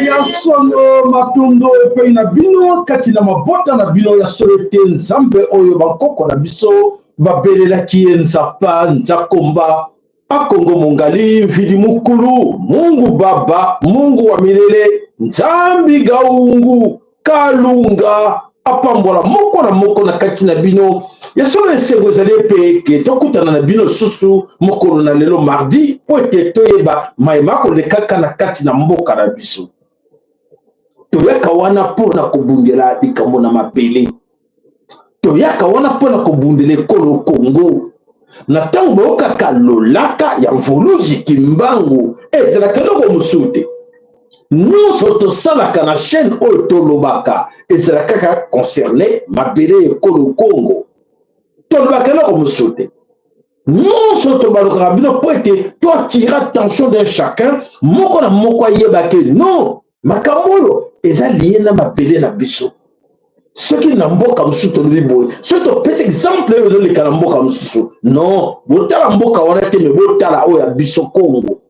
Ya solo, matondo epai na bino kati na mabota na bino. Ya solo ete Nzambe oyo bankoko na biso babelelaki ye, Nzapa Nzakomba Akongo Mongali, Mvidi Mukulu, Mungu Baba, Mungu wa milele, Nzambi Gaungu Kalunga, apambola moko na moko na kati na bino. Ya solo, esengo ezali epe ke tokutana na bino susu mokolo na lelo mardi, mpo ete toyeba maye makolekaka na kati na mboka na biso. Toyaka wana mpo na kobundela likambo na mabele, toyaka wana mpo na kobundela ekolo Kongo. Na ntango boyokaka lolaka ya Mvuluzi Kimbangu, ezalaka eloko mosusu te. Nyonso tosalaka na chaîne oyo, tolobaka, ezala kaka concerne mabele ekolo Kongo. Tolobaka eloko mosusu te. Nyonso tobalukaka bino mpo ete toatire attention d'un chacun, moko na moko ayeba ke non, makambo oyo eza lié na mabele na biso. Soki na mboka mosusu tolobi boye, soki topesi exemple oyo ezoleka na mboka mosusu, non, botala mboka wana te, me botala oyo ya biso Kongo.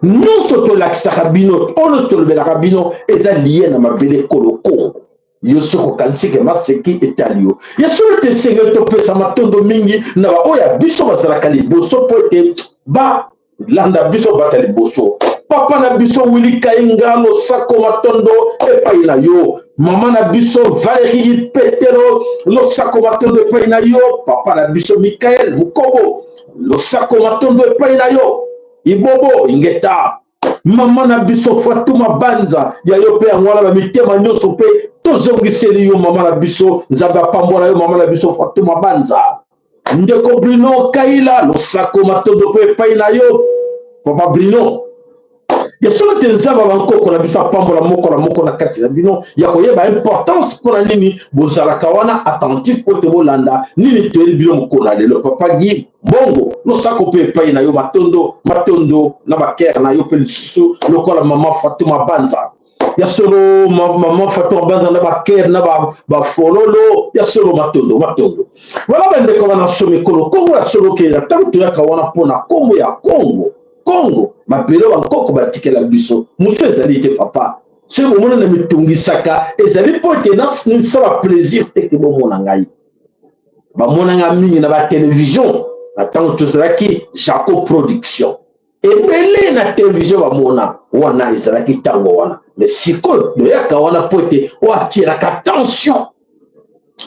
Nyonso tolakisaka bino, oyo nyonso tolobelaka bino, eza lié na mabele ekolo Kongo. Yo soki okanisi ke maseki etali yo, ya solo te. Esengeli topesa matondo mingi na baoyo ya biso bazalaka liboso mpo ete balanda biso bata liboso. Papa na biso Wili Kainga, losako, matondo epai na yo. Mama na biso Valérie Petero, losako, matondo epai na yo. Papa na biso Mikael Mukobo, losako, matondo epai na yo. Ibobo ingeta. Mama na biso Fatuma Banza, ya yo mpe yango wana, bamitema nyonso mpe tozongiseli yo, mama na biso. Nzambe apambola yo, mama na biso Fatuma Banza. Ndeko Bruno Kaila, losako, matondo mpe epai na yo, papa Bruno. Ya solo te, Nzambe bankoko na biso apambola moko na moko na kati na bino ya koyeba importance mpo na nini bozalaka wana attentif po ete bolanda nini toyeli bino mokolo na lelo. Papa Gi Mbongo, losako mpe epai na yo, matondo, matondo na bakere na yo mpe lisusu lokola mama Fatuma Banza. Ya solo, mama Fatuma Banza na bakere na bafololo, ya solo, matondo, matondo. Wana bandeko bana so mikolo Kongo, ya solo ke na ntango toyaka wana mpo na Kongo ya Kongo, Kongo mabele bankoko batikela biso, mosu ezali te. Papa, soki bomona na mitungisaka, ezali mpo ete nasala plaisir te ke bomona ngai. Bamona ngai mingi na batelevizio na ntango tozalaki Jaco Production, ebele na televizio bamona wana, ezalaki ntango wana. Me sikoyo toyaka wana mpo ete oyo atiraka attention,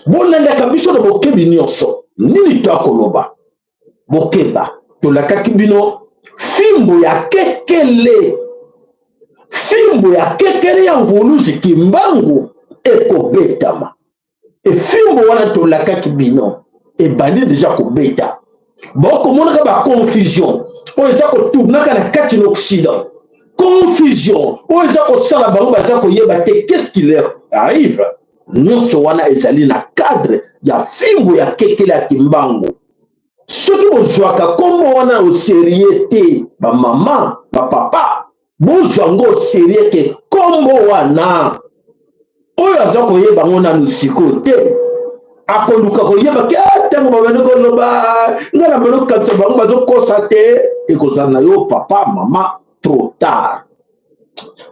bolandaka biso na bokebi nyonso nini toakoloba. Bokeba, tolakaki bino fimbo ya kekele, fimbo ya kekele ya Mvuluzi Kimbangu ekobetama. Efimbo wana tolakaki bino ebandi deja kobeta. Bokomonaka baconfusion oyo eza kotournaka na kati na Occident, confusion oyo eza kosala bango baza koyeba te qu'est-ce qui leur arrive. Nyonso wana ezali na cadre ya fimbo ya kekele ya Kimbangu. Soki bozwaka nkombo wana au sérieux te, bamama, bapapa, bozwa yango au sérieux ke nkombo wana, oyo aza koyeba yango nanu sikoyo te, akoluka koyeba ke ntango babandi koloba, ngai na bandi kokanisa bango bazokosa te. Ekozala na yo, papa, mama, trop tard,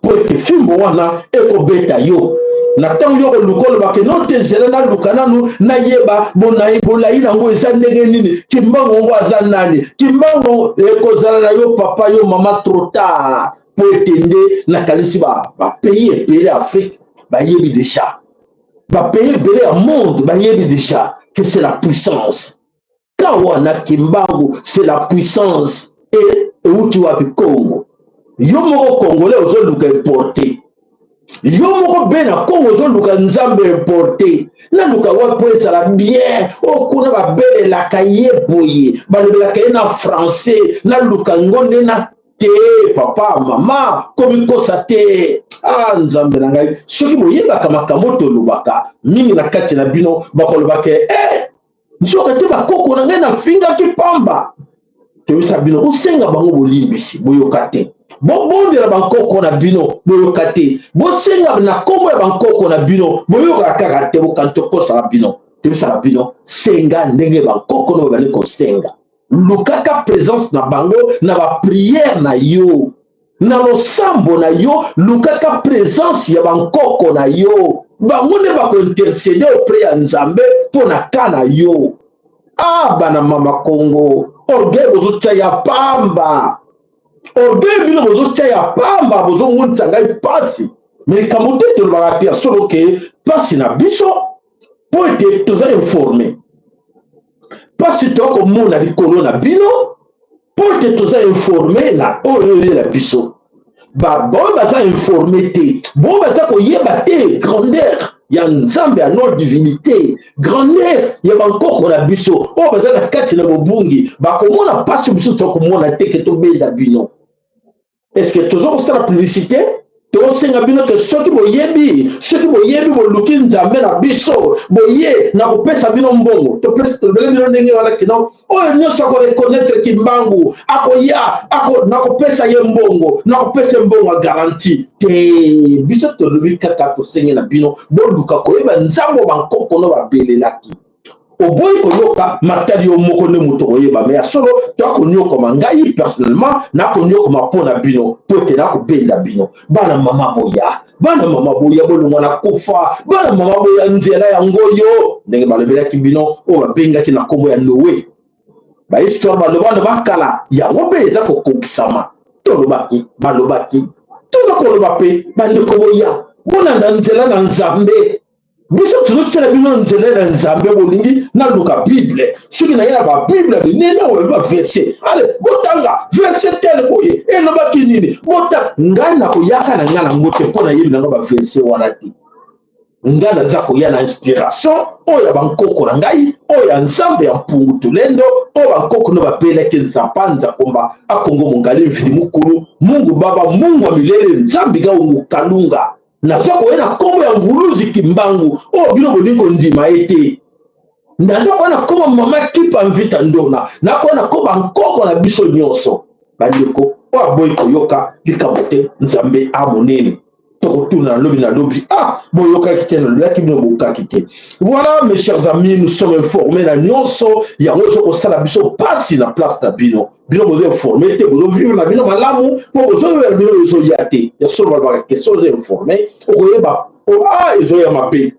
mpo ete fimbo wana ekobeta yo na ntango yo koluka oloba ke no te, zela naluka nanu nayeba bolai nango eza ndenge nini, Kimbangu yango aza nani. Kimbangu ekozala na yo, papa, yo mama, trop tard, mpo ete nde nakanisi bapays ebele ya Afrique bayebi déjà, bapays ebele ya monde bayebi déjà que c'est la puissance. Ka wana Kimbangu, c'est la puissance. E euti wapi? Congo. Yo moko Congolais ozoluka importe, yo moko be na Congo ozoluka Nzambe importe, naluka wapi po ezala bien? Oyo kuna babelelaka ye boye, balobelaka ye na français, naluka ngo nde na te. Papa, mama, komikosa te. Ah, Nzambe na ngai, soki boyebaka makambo tolobaka mingi na kati na bino, bakolobaka eh, nzoka te bakoko na ngai nafingaki pamba. Toyebisa bino bosenga bango bolimbisi, boyoka te. Bobondela bankoko na bino, boyoka te. Bosenga na nkombo ya bankoko na bino, boyokaka kaka te. Bokani tokosaka bino, toyebisaka bino senga ndenge bankoko no babandi kosenga. Lukaka presence na bango na bapriere na yo, na losambo na yo. Lukaka presence ya bankoko na yo, bango nde bakointercede auprès ya Nzambe mpo na ka na yo. Ah, bana mama Kongo, orgueil bozotya ya pamba, orgueil bino bozotya ya pamba, bozomonisa ngai mpasi. Me likambo te, tolobaka te ya solo ke mpasi na biso mpo ete toza informe. Mpasi tokomona likolo na bino mpo ete toza informe na oyo oyela biso. Baoyo baza informe te, boyo baza koyeba te grandeur ya Nzambe ya no divinité, grandeur ya bankoko na biso oyo baza na kati na bobungi, bakomona mpasi biso tokomona te. Ke tobenda bino, est-ce toza kosala publicité? Tosenga bino ke soki boyebi, soki boyebi, boluki Nzambe na biso, boye na kopesa bino mbongo. Tolobele bino ndenge wana kino oyo nyonso akoreconnaître Kimbangu akoya ako, nakopesa ye mbongo, nakopesa ye mbongo ya garantie te. Biso tolobi kaka, tosenge na bino boluka koyeba Nzambe bankoko no babelelaki. Oboyi koyoka, matali yo moko nde moto koyeba. Me ya solo, toakonyokoma. Ngai personnellement nakonyokoma mpo na bino, mpo ete nakobenda bino. Bana mama boya, bana mama boya, bolongwa na kufa. Bana mama boya, nzela yango yo ndenge balobelaki bino, oyo babengaki na nkombo ya Noe. Bahistoire baloba bakala, yango mpe eza kokokisama. Tolobaki, balobaki, toza koloba mpe. Bandeko, boya, bolanda nzela na Nzambe. Biso tozotiela bino nzela na Nzambe. Bolingi naluka Bible, soki naye na babible minene oyo baverset, ale botanga verset tel boye elobaki nini. Bota ngai nakoyaka na ngai nango te, mpo nayebi nanga baverset wana te. Ngai naza koya na inspiration oyo ya bankoko na ngai, oyo ya Nzambe ya Mpungu Tulendo, oyo bankoko no babelaki Nzampa Nzakomba Akongo Mongali Mvidi Mukulu Mungu Baba Mungu wa milele Nzambi Gaungu Kalunga. Naza koya na nkombo ya Mvuluzi Kimbangu oyo bino bolingi kondima ye te. Naza koya na nkombo Mama Kipa Mvita Ndona, nakoya na nkombo bankoko na biso nyonso. Bandeko, oyo aboyi koyoka, likambo te. Nzambe a monene, tokotuna na lobi na lobi. Ah, boyokaki te, nalobelaki bino, bokaki te. Voilà, mes chers amis, nous sommes informés na nyonso. Yango eza kosala biso mpasi na place na bino. Bino bozo informé te, bozovivre na bino malamu mpo bozoyeba bino ezoya te. Ya solo, balobaka question, oza informé, okoyeba ah, ezoya mabe.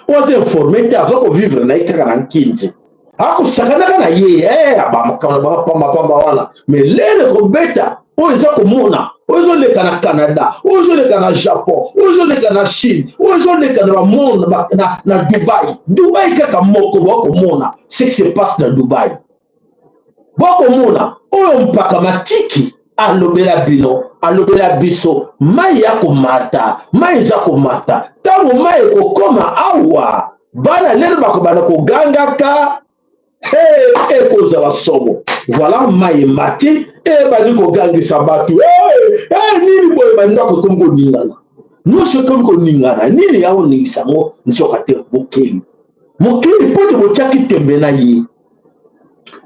Oyo aza informé te, aza kovivre na ye kaka na nkinzi, akosakanaka na ye bamakambo bapambapamba wana. Mais lere kobeta oyo eza komona, oyo ezoleka na Canada, oyo ezoleka na Japon, oyo ezoleka na Chine, oyo ezoleka na bamonde na Dubai, Dubai kaka moko, bakomona ce qui se passe na Dubai, bokomona oyo mpaka matiki alobela bino, alobela biso. Mai ya komata, mai eza komata. Ntango mai ekokoma awa, bana lelo bakobanda kogangaka. Hey, ekozala somo. Voilà, mai emati, ebandi kogangisa bato. Hey, hey, nini boye? Bandako ekomi koningana, nyonso ekomi koningana. Nini ya koningisa yango? Nzoka te mokeli, mokeli mpo ete botiaki tembe na ye.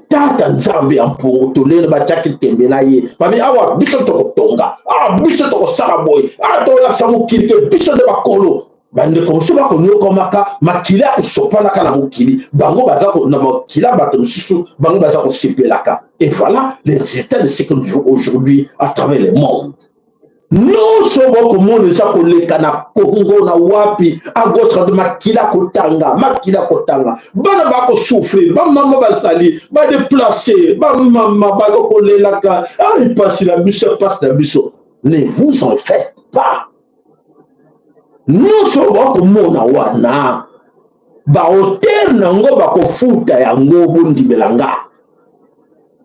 Tata Nzambe ya Mpungu Tolele, batiaki tembe na ye. Babi awa biso tokotonga, awa biso tokosala boye, awa tokolakisa mokili te biso nde bakolo. Bandeko mosusu bakonyokwamaka, makila ekosopanaka na mokili, bango baza na makila bato mosusu, bango baza kosepelaka. Et voilà les résultats de ce que nous vivons aujourd'hui à travers le monde. Nyonso bokomona eza koleka na Kongo, na wapi, à gauche, makila kotanga, makila kotanga, bana bakosouffrir, bamama bazali badéplacés, bamama bakokolelaka. Ah, mpasi na biso, mpasi na biso. Ne vous en faites pas. Nyonso bakomona wana, baauteur nango bakofuta yango. Bondimela nga,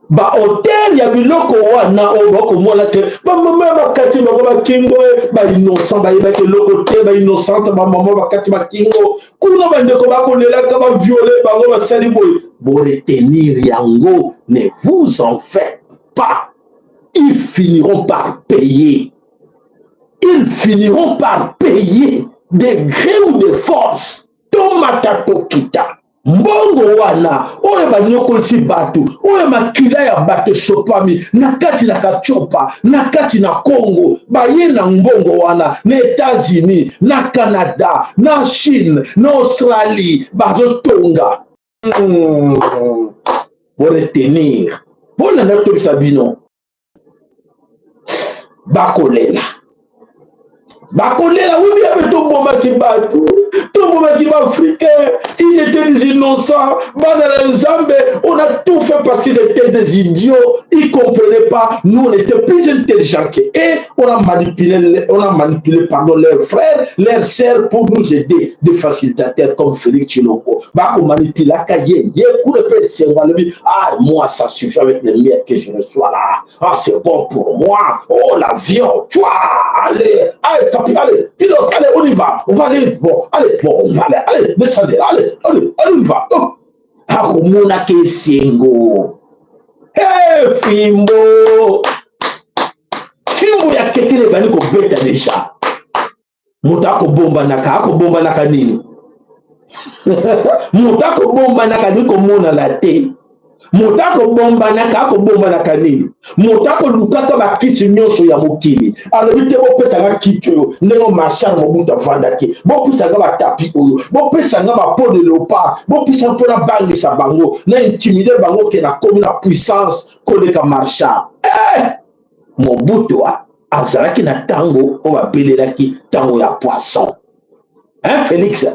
baauteur ya biloko wana oyo bakomona te, bamama ya bakati bango bakingo, bainnocent bayebaki eloko te, bainnocente, bamama bakati bakingo kuna, bandeko bakolelaka, baviole bango, basali boye. Boretenir yango, ne vous en faites pas, ils finiront par payer, ils finiront par payer de gré ou de force. Tomata, tokita. Mbongo wana oyo banyokolisi bato, oyo makila ya bato esopami na kati na Katiopa, na kati na Congo, baye na mbongo wana na Etats-Unis, na Canada, na Chine, na Australie, bazotonga. Boretenir, bolanda tobisa bino. Bakolela, bakolela. Oui, bien, tobomaki bato, tobomaki baafricain, ils étaient des innocents, bana na Nzambe. On a tout fait parce qu'ils étaient des idiots, ils comprenaient pas. Nous, on était plus intelligents que et on a manipulé, pardon, leurs frères, leurs sœurs pour nous aider, des facilitateurs comme Félix Tshilombo. Bakomanipulaka ye, ye kule mpe esengo, alobi: "Ah, moi, ça suffit avec les miettes que je reçois là. Ah, c'est bon pour moi. Oh, l'avion, tu vois, allez, allez, capi, allez, pilote, allez, on y va, on va aller, bon, allez, bon, on va aller, allez, descendez, allez, allez, allez, on y va." Oh. Akomonaka esengo. Hey, fimbo, fimbo ya kekele ebandi kobeta déjà. Moto akobombanaka, akobombanaka nini? Moto akobombanaka nini? Komonana te. Moto akobombanaka, akobombanaka nini? Moto akolukaka bakiti nyonso ya mokili, alobi te: "Bopesanga kiti oyo ndenge Marshal Mobutu avandaki, bopesanga batapis oyo, bopesanga bapeau de léopard, bopesanga mpona bangisa bango, na intimider bango ke nakomi na puissance koleka Marshal." Eh! Mobutu azalaki na ntango oyo babelelaki ntango ya poisson, hein, Félix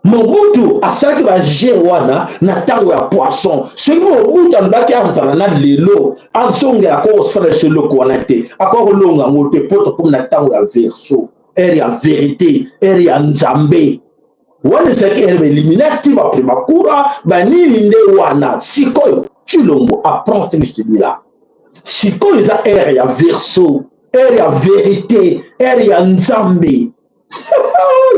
Mobutu asalaki bajeu wana na ntango ya poisson. Soki Mobutu alobaki azala na lelo, azongela kosala so eloko wana te, akoki kolonga yango te, mpo tokomi na ntango ya Verseau, ère ya vérité, ère ya Nzambe. Wana ezalaki ère bailluminati, baprimakura, banini nde wana. Sikoyo Tshilombo apprend ce que je te dis là. Sikoyo eza ère ya Verseau, ère ya vérité, ère ya Nzambe.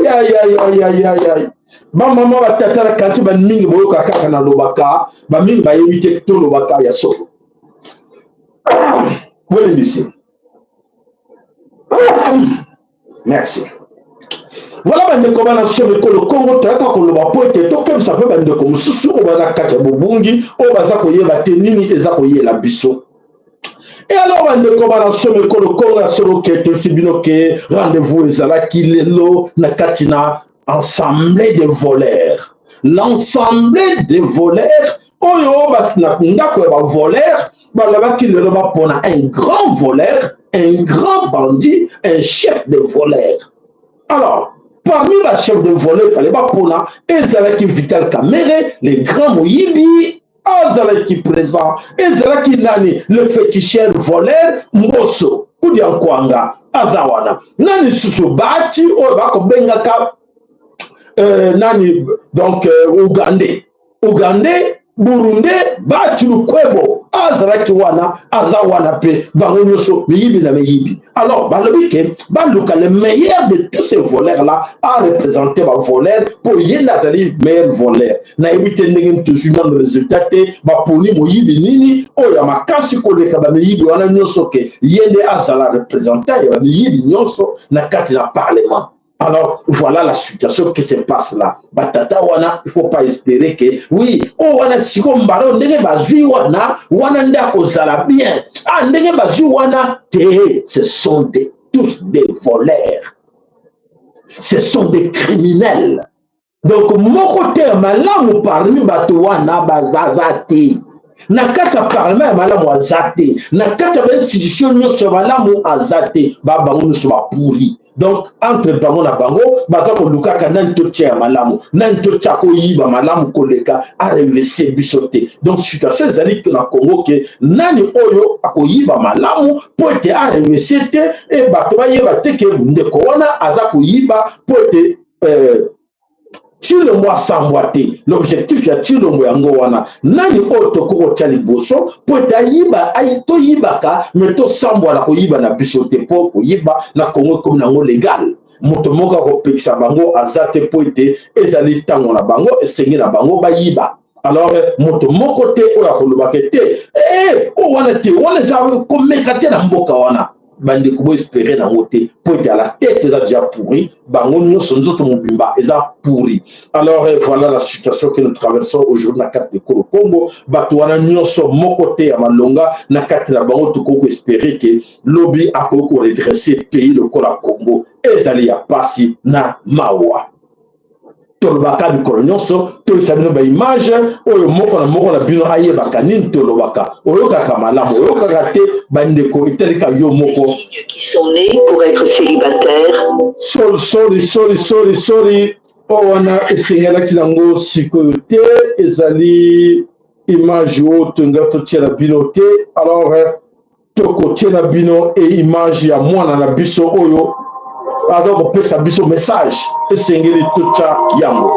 Ya ya ya ya ya ya, bamama, batata na kati, bamingi boyoka kaka nalobaka, bamingi bayebi te tolobaka ya solo. Bolimbisi, merci. Voilà, bandeko bana so mikolo Kongo, toyaka koloba mpo ete tokebisa mpe bandeko mosusu oyo baza kati ya bobungi, oyo baza koyeba te nini eza koyela biso. Et alors, bandeko bana so mikolo Kongo, ya solo ke tosi bino ke rendez-vous ezalaki lelo na kati na ensemble de voleurs, l'ensemble des voleurs oyo na ndako ya bavoleur. Balobaki lelo bapona un grand voleur, un grand bandit, un chef de voleur. Alors, parmi bachef de voleur fallait bapona, ezalaki Vital Kamerhe, le grand moyibi, azalaki présent. Ezalaki nani? Le féticheur voleur Mboso Kudia Nkwanga aza wana. Nani susu? Bati oyo bakobengaka nani? Donc Ougandais, Ougandais, Burundais, Bati Lukwebo azalaki wana, aza wana mpe. Bango nyonso miyibi na miyibi. Alors balobi ke baluka le meilleur de tous ces voleurs là a représenter bavoleur, mpo ye nde azali meilleur voleur. Nayebi te ndenge tozwi nano résultat te, baponi moyibi nini oyo ya makasi koleka bamiyibi wana nyonso, ke ye nde azala représentant ya bamiyibi nyonso na kati na parlement. Alors, voilà la situation qui se passe là. Batata wana, il faut pas espérer que oui, oh wana siko mbala ndenge bazwi wana, wana nde akozala bien. Ah, ndenge bazwi wana te, ce sont tous des voleurs. Ce sont des criminels. Donc moko te malamu parmi bato wana bazaza te. Na kati ya parlement ya malamu aza te, na kati ya bainstitution nyonso ya malamu aza te. Babango nyonso bapourri. Donc entre bango na bango baza kolukaka nani totia ya malamu, nani totia koyiba malamu koleka, arenverser biso te. Donc situation ezali na Congo ke nani oyo akoyiba malamu mpo ete arenverser te, e bato bayeba te ke ndeko wana aza koyiba, mpo ete Tshilombo asambwa te. L'objectif ya Tshilombo yango wana: nani oyo tokoki kotia liboso mpo ete ayiba, toyibaka me tosambwa na koyiba na biso te, mpo koyiba na Kongo ekomi nango légal. Moto moko akopekisa bango aza te, mpo ete ezali ntango na bango, esengi na bango bayiba. Alors moto moko te oyo akolobaka te oyo wana te, wana eza komeka te na mboka wana. Bandeko, boespérer nango te, mpo ete à la tête eza déjà pourri, bango nyonso nzoto mobimba eza pourri. Alors voilà la situation que nous traversons aujourd'hui na kati ekolo Congo. Bato wana nyonso, moko te ya malonga na kati na bango tokoki koespérer ke lobi akoki koredresser pays lokola Congo. Ezali ya pasi na mawa. Tolobaka mikolo nyonso, toyisa bino baimage oyo, moko na moko na bino ayebaka nini tolobaka. Oyokaka malamu, oyokaka te, bandeko, etalika yo moko. Qui sont nés pour être célibataires. Sorry, sorry, sorry, sorry, sorry. Oyo wana esengelaki nango sikoyo te, ezali image oyo tolinga totiela bino te. Alors tokotiela bino e image ya mwana na biso oyo aza kopesa biso message, esengeli totya yango.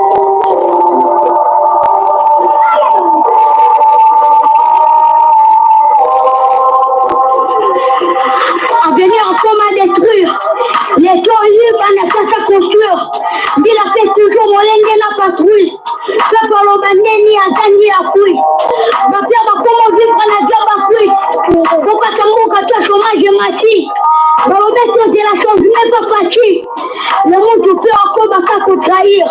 Avenir akoma détruire les toyi bana kasa construire mbila mpe toujours molenge na patrouille. Peuple aloba ndeni azangi appui, bapia bakoma vivre na via bakwit bokata mboka to chômage emati. Balobi tozela changement mpe faci le mutu mpe akobaka kotrahir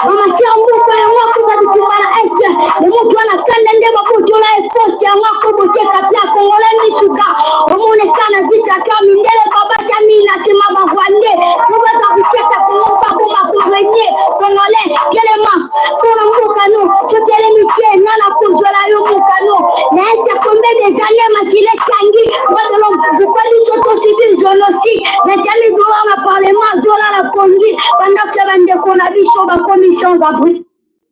bamatière mboka yango, akoba bitumba na Est. Le mutu wana kanda nde babotola ye poste yango, akoboteka mpe akongole mituka omoneka na vita ka mindele babatami na nsima barwandais po baza richesse ya Kongo, bakoma korenier. Congolais, telema mpona mboka no. Sotelemi te, nga na kozwela yo mokano na ete combien des années makila ekangi. Droit de l'homme, pourquoi biso tosubir génocide? 21 000 dollars na parlement, azolala pongi bandako ya bandeko na biso bakomi sans abri.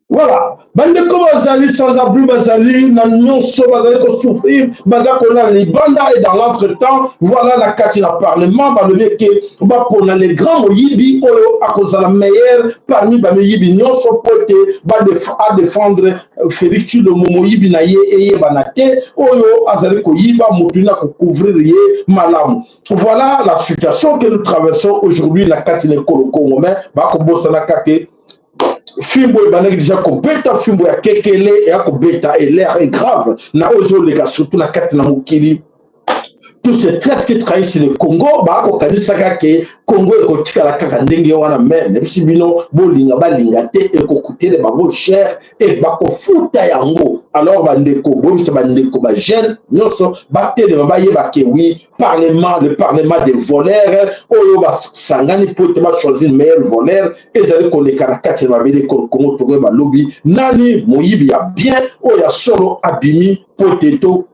Voilà, bandeko bazali sans abri, bazali na nyonso, bazali kosouffrir, baza kolala libanda. Et dans l'entretemps, voilà, na kati na parlement balobi eke bapona le grand moyibi oyo akozala meilleur parmi bamiyibi nyonso mpo ete adéfendre Félix Tshilombo. Moyibi na ye eyebana te, oyo azali koyiba motu na kocouvrir ye malamu. Voilà la situation que nous traversons aujourd'hui na kati na ekolo Congo. Mais bakobosana kake fimbo ebandaki déjà kobeta, fimbo ya kekele eya kobeta, et l'heure est grave na oyo ezoleka surtout na kati na mokili. Tous ces traîtres qui trahissent le Congo, bakokanisaka ke Congo ekotikala kaka ndenge wana, mais nayebisi bino, bolinga balinga te, ekokutele bango cher e bakofuta yango. Alors bandeko, boyebisa bandeko bajeune nyonso batelema, bayeba ke oui, parlement, le parlement des voleurs oyo basangani mpo ete bachoisir meilleur voleur, ezali koleka na kati ya mabele Kongo. Tokoyeba lobi nani moyibi ya bien oyo ya solo abimi mpo ete to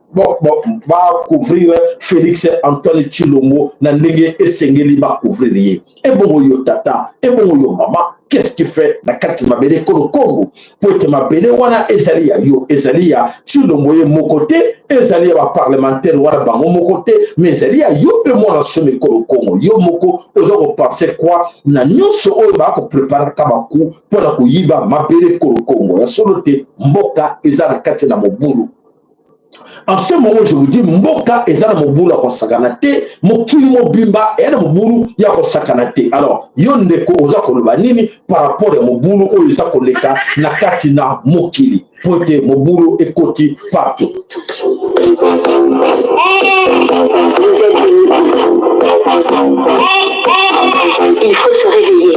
bacouvrir Félix Antoine Tshilombo na ndenge esengeli bacouvrir ye. Ebongo yo tata, ebongo yo mama, qu'est-ce qui fait na kati mabele ekolo Kongo? Mpo ete mabele wana ezali ya yo, ezali ya Tshilombo ye moko te, ezali ya baparlementaire wana bango moko te, mais ezali ya yo mpe mwana somi ekolo Kongo. Yo moko oza kopenser quoi na nyonso oyo bakopreparaka baku mpona koyiba mabele ekolo Kongo? Ya solo te, mboka eza na kati na mobulu. En ce moment, je vous dis, mboka eza na mobulu ya kosakana te, mokili mobimba eya na mobulu ya kosakana te. Alors yo ndeko, oza koloba nini par rapport ya mobulu oyo eza koleka na kati na mokili? Po ete mobulu ekoti partout. Vous êtes des moutons. Il faut se réveiller.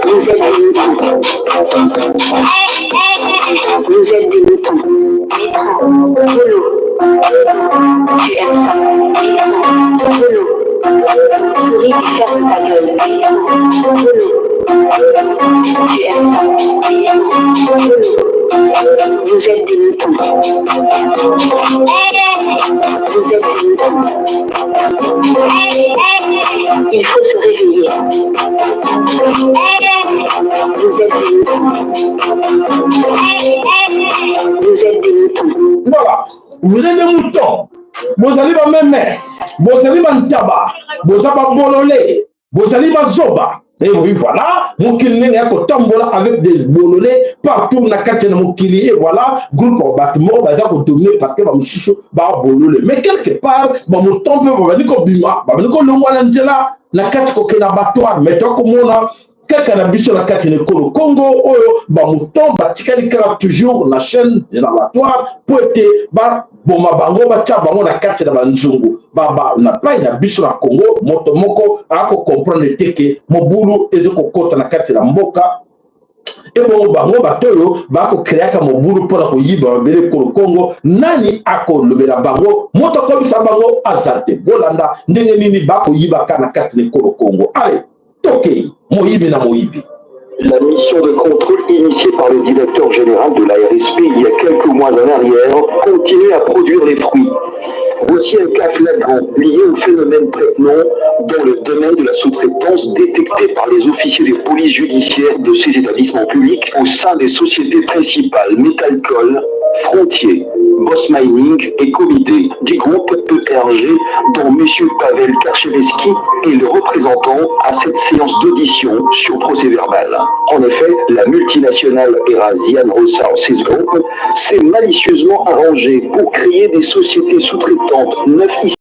Vous êtes des moutons. Vous êtes des moutons. Polo. Tu aimes ça. Polo. Souris et ferme ta gueule. Polo. Tu aimes ça. Polo. Vous êtes des moutons. Vous êtes des moutons. Il faut se réveiller. Vous êtes des moutons. Vous êtes des moutons. Voilà, vous êtes des moutons, bozali bameme, bozali bantaba, boza babolole, bozali bazoba. Et oui, voilà, mokili ndenge ya kotambola avec des bolole partout na kati na mokili. Et voilà, groupe bato moko baza kodominer parce que bamosusu babolole. Mais quelque part, bamouton mpe babandi kobima, babandi kolongwa na nzela na kati kokende abattoir. Mais tokomona kaka na biso na kati na ekolo Congo oyo, bamouton batikali kaka toujours na chaîne des abattoirs mpo ete. Bakoboma bango, batya bango na kati na banzungu na pai na biso na Congo. Moto moko akocomprendre te ke mobulu ezokokɔta na kati na mboka. Ebongo bango bato oyo bakocréaka mobulu mpona koyiba mabele ekolo Kongo, nani akolobela bango? Moto akomisa bango aza te. Bolanda ndenge nini bakoyibaka na kati na ekolo Kongo. Ale, tokei, moyibi na moyibi. La mission de contrôle initiée par le directeur général de la RSP il y a quelques mois en arrière continue à produire les fruits. Voici un cas flagrant lié au phénomène prête-nom dans le domaine de la sous-traitance détecté par les officiers de police judiciaire de ces établissements publics au sein des sociétés principales Metalcol, Frontier, Boss Mining et Comité du groupe ERG dont M. Pavel Karcheveski est le représentant à cette séance d'audition sur procès verbal. En effet, la multinationale Eurasian Resources Group s'est malicieusement arrangée pour créer des sociétés sous-traitantes neuf ici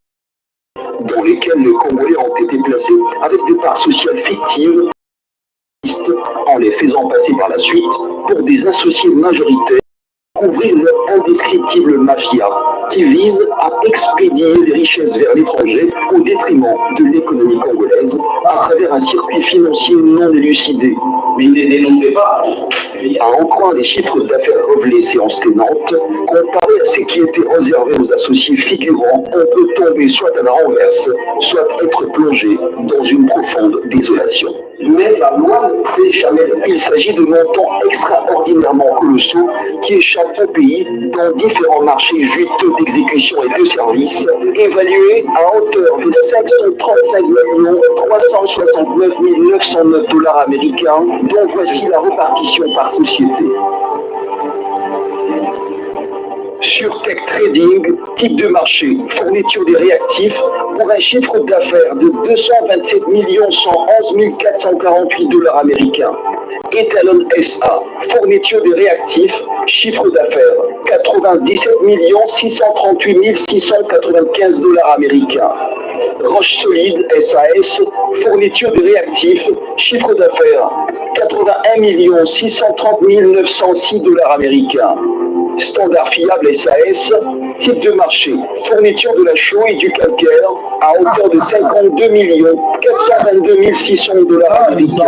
dans lesquelles les Congolais ont été placés avec des parts sociales fictives en les faisant passer par la suite pour des associés majoritaires, couvrir leur indescriptible mafia qui vise à expédier les richesses vers l'étranger au détriment de l'économie congolaise à travers un circuit financier non élucidé. Mais ne les dénoncez pas. À en croire les chiffres d'affaires revelés séance tenante, comparé à ce qui était réservé aux associés figurants, on peut tomber soit à la renverse, soit être plongé dans une profonde désolation. Mais la loi ne fait jamais. Il s'agit de montants extraordinairement colossaux qui échappent au pays dans différents marchés juteux d'exécution et de services, évalués à hauteur de 535 369 909 dollars américains, dont voici la répartition par société. Surtech Trading, type de marché, fourniture des réactifs, pour un chiffre d'affaires de 227 111 448 dollars américains. Etalon SA, fourniture des réactifs, chiffre d'affaires, 97 638 695 dollars américains. Roche Solide SAS, fourniture de réactifs, chiffre d'affaires, 81 630 906 dollars américains. Standard fiable SAS, type de marché, fourniture de la chaux et du calcaire à hauteur de 52 422 600 dollars américains.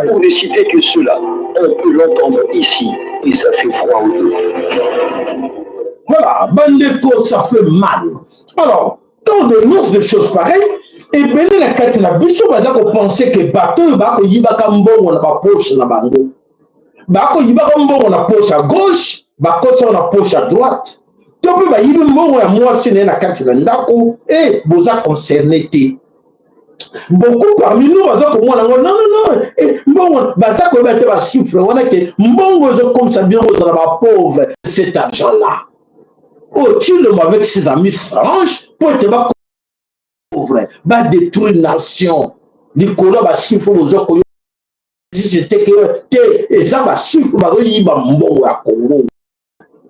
Pour ne citer que cela, on peut l'entendre ici et ça fait froid au dos. Voilà, bandeko, ça fait mal. Alors, quand on dénonce des choses pareilles, ebele na kati na biso baza kopenser ke bato oyo bakoyibaka mbongo na bapoche na bango, bakoyibaka mbongo na poche ya gauche, bakotisaka na poche ya droite, to mpe bayibi mbongo ya mwasi na ye na kati na ndako e boza concerné te. Beaucoup parmi nous baza komona yango, non, non, non, eh, mbongo baza koyeba te bachiffre wana ke mbongo ezokomisa bino kozala bapauvre. Cet argent là oyo Tshilombo avec ses amis s'arrange po ete bapauvre, badétruire nation likolo ya bachiffre. Boza koyo te te, eza bachiffre, bazoyiba mbongo ya Congo.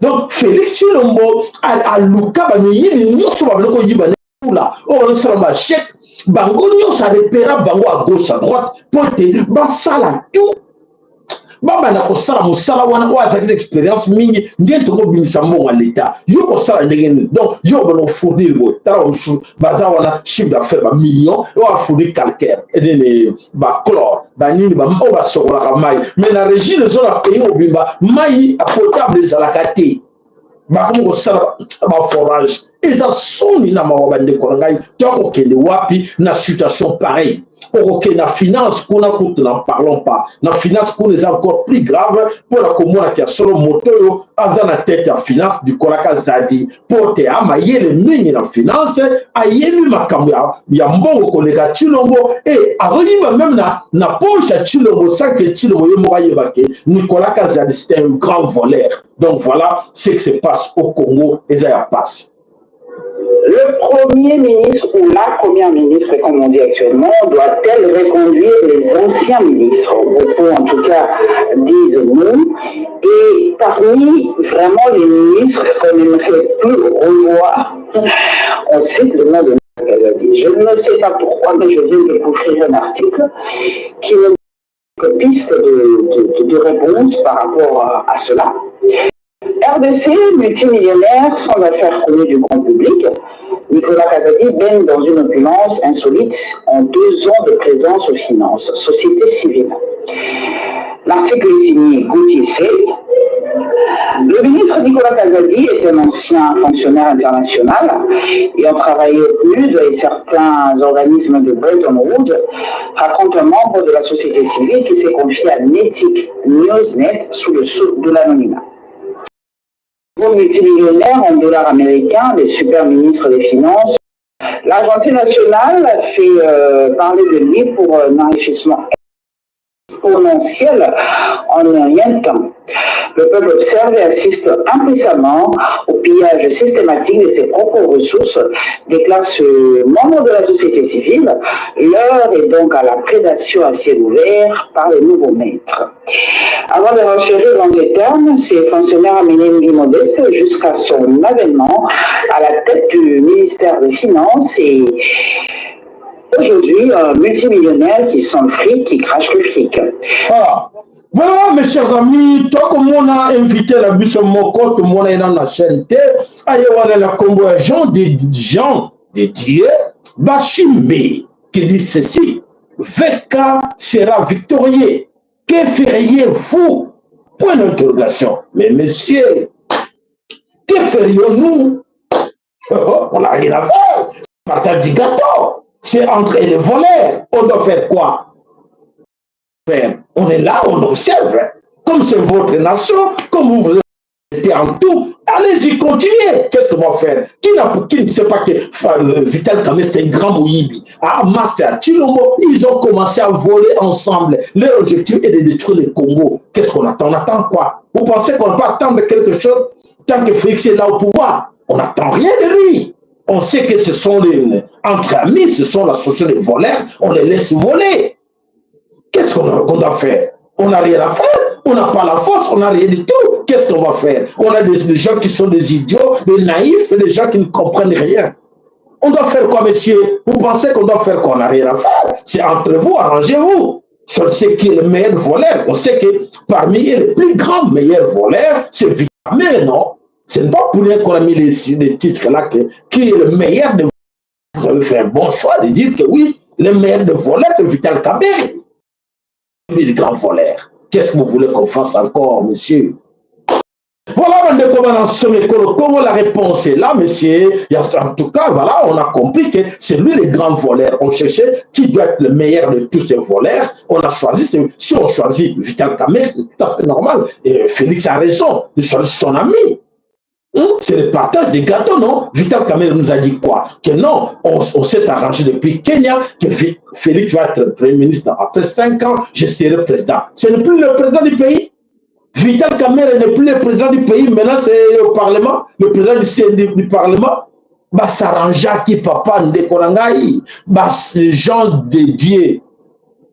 Donc Félix Tshilombo aluka bamiyibi nyonso babandi koyiba kula, oyo bazosala bachèque, bango nyonso arepéra bango à gauche, à droite, mpo ete basala tout, babanda kosala mosala wana oyo azalaki na expérience mingi. Ndenge tokobimisa mbongo ya leta, yo kosala ndenge nini? Donc yo obanda kofournir boye. Tala, bamosusu baza wana, chiffre d'affaires bamillion, oyo afournir calcaire, nini, bachlore, banini, oyo basokolaka mai. Mais na Régie des eaux, na pays mobimba, mai potable ezalaka te. Bakomi kosala baforage. Eza soni na mawa, bandeko na ngai. Tokokende wapi na situation pareille? Okokende na finance kuna kutu, n'en parlons pas. Na finance kuna eza encore plus grave, mpona komonaka ya solo moto oyo aza na tête ya finance, Nicolas Kazadi, mpo te amayele mingi na finance, ayebi makambo ya mbongo koleka Tshilombo e azoyiba même na poche ya Tshilombo sans que Tshilombo ye moko ayeba ke Nicolas Kazadi, c'est un grand voleur. Donc voilà ce qui se passe au Congo, eza ya pasi. Le Premier ministre ou la Première ministre, comme on dit actuellement, doit-elle reconduire les anciens ministres? Beaucoup, en tout cas, disent non. Et parmi vraiment les ministres qu'on n'aimerait plus revoir, on cite le nom de Kazadi. Je ne sais pas pourquoi, mais je viens de découvrir un article qui nous donne piste de réponse par rapport à cela. RDC, multimillionnaire sans affaires connues du grand public, Nicolas Kazadi baigne dans une opulence insolite en deux ans de présence aux finances, société civile. L'article est signé Gauthier C. Le ministre Nicolas Kazadi est un ancien fonctionnaire international ayant travaillé au PNUD et certains organismes de Bretton Woods, raconte un membre de la société civile qui s'est confié à Netic Newsnet sous le sceau de l'anonymat. Vos multimillionnaires en dollars américains, les super ministres des Finances, l'Argentine nationale fait euh, parler de lui pour un enrichissement exponentiel en un rien de temps. Le peuple observe et assiste impuissamment au pillage systématique de ses propres ressources, déclare ce membre de la société civile. L'heure est donc à la prédation à ciel ouvert par les nouveaux maîtres. Avant de renchérir dans ces termes, ces fonctionnaires a mené une vie modeste jusqu'à son avènement à la tête du ministère des Finances et aujourd'hui un multimillionnaire qui sent le fric, qui crache le fric. Ah. Voilà mes chers amis, tokomona invité na biso moko tomona ye na chaîne te aye wana na kombo ya Jean de Jean de Dieu Bashimbe qui dit ceci VK sera victorieux que feriez-vous Point d'interrogation. Mais monsieur, que ferions-nous On n'a rien à faire. Partage du gâteau. C'est entre les voleurs. On doit faire quoi Faire. On est là, on observe. Comme c'est votre nation, comme vous vous êtes en tout, allez-y, continuez. Qu'est-ce qu'on va faire qui, qui ne sait pas que euh, Vital Kamerhe, c'est un grand Moyibi. Ah, Master, Tshilombo, ils ont commencé à voler ensemble. Leur objectif est de détruire le Congo. Qu'est-ce qu'on attend On attend quoi Vous pensez qu'on peut attendre quelque chose tant que Félix est là au pouvoir On n'attend rien de lui. On sait que ce sont les, entre amis, ce sont l'association des voleurs, on les laisse voler. Qu'est-ce qu'on doit faire On n'a rien à faire, on n'a pas la force, on n'a rien du tout. Qu'est-ce qu'on va faire On a des, gens qui sont des idiots, des naïfs, des gens qui ne comprennent rien. On doit faire quoi, monsieur Vous pensez qu'on doit faire quoi On n'a rien à faire. C'est entre vous, arrangez-vous. Sur ce qui est le meilleur voleur. On sait que parmi les plus grands meilleurs voleurs, c'est Victor Mais non, ce n'est pas pour rien qu'on a mis les, titres là, que, qui est le meilleur de Vous avez fait un bon choix de dire que oui, le meilleur de voleurs, c'est Vital Kamerhe. Le grand voleur. Qu'est-ce que vous voulez qu'on fasse encore, monsieur Voilà, bandeko bana Somekolo Congo, la réponse est là, monsieur. En tout cas, voilà, on a compris que c'est lui le grand voleur. On cherchait qui doit être le meilleur de tous ces voleurs. On a choisi, si on choisit Vital Kamerhe, c'est tout à fait normal. Et Félix a raison de choisir son ami. Hum, c'est le partage des gâteaux, non Vital Kamerhe nous a dit quoi Que non, on, s'est arrangé depuis Kenya que Félix va être Premier ministre. Après cinq ans, je serai président. Ce n'est plus le président du pays. Vital Kamerhe n'est plus le président du pays. Maintenant, c'est au Parlement, le président du, du Parlement. Basarrangeaki papa ndeko na ngai, ba gens de Dieu.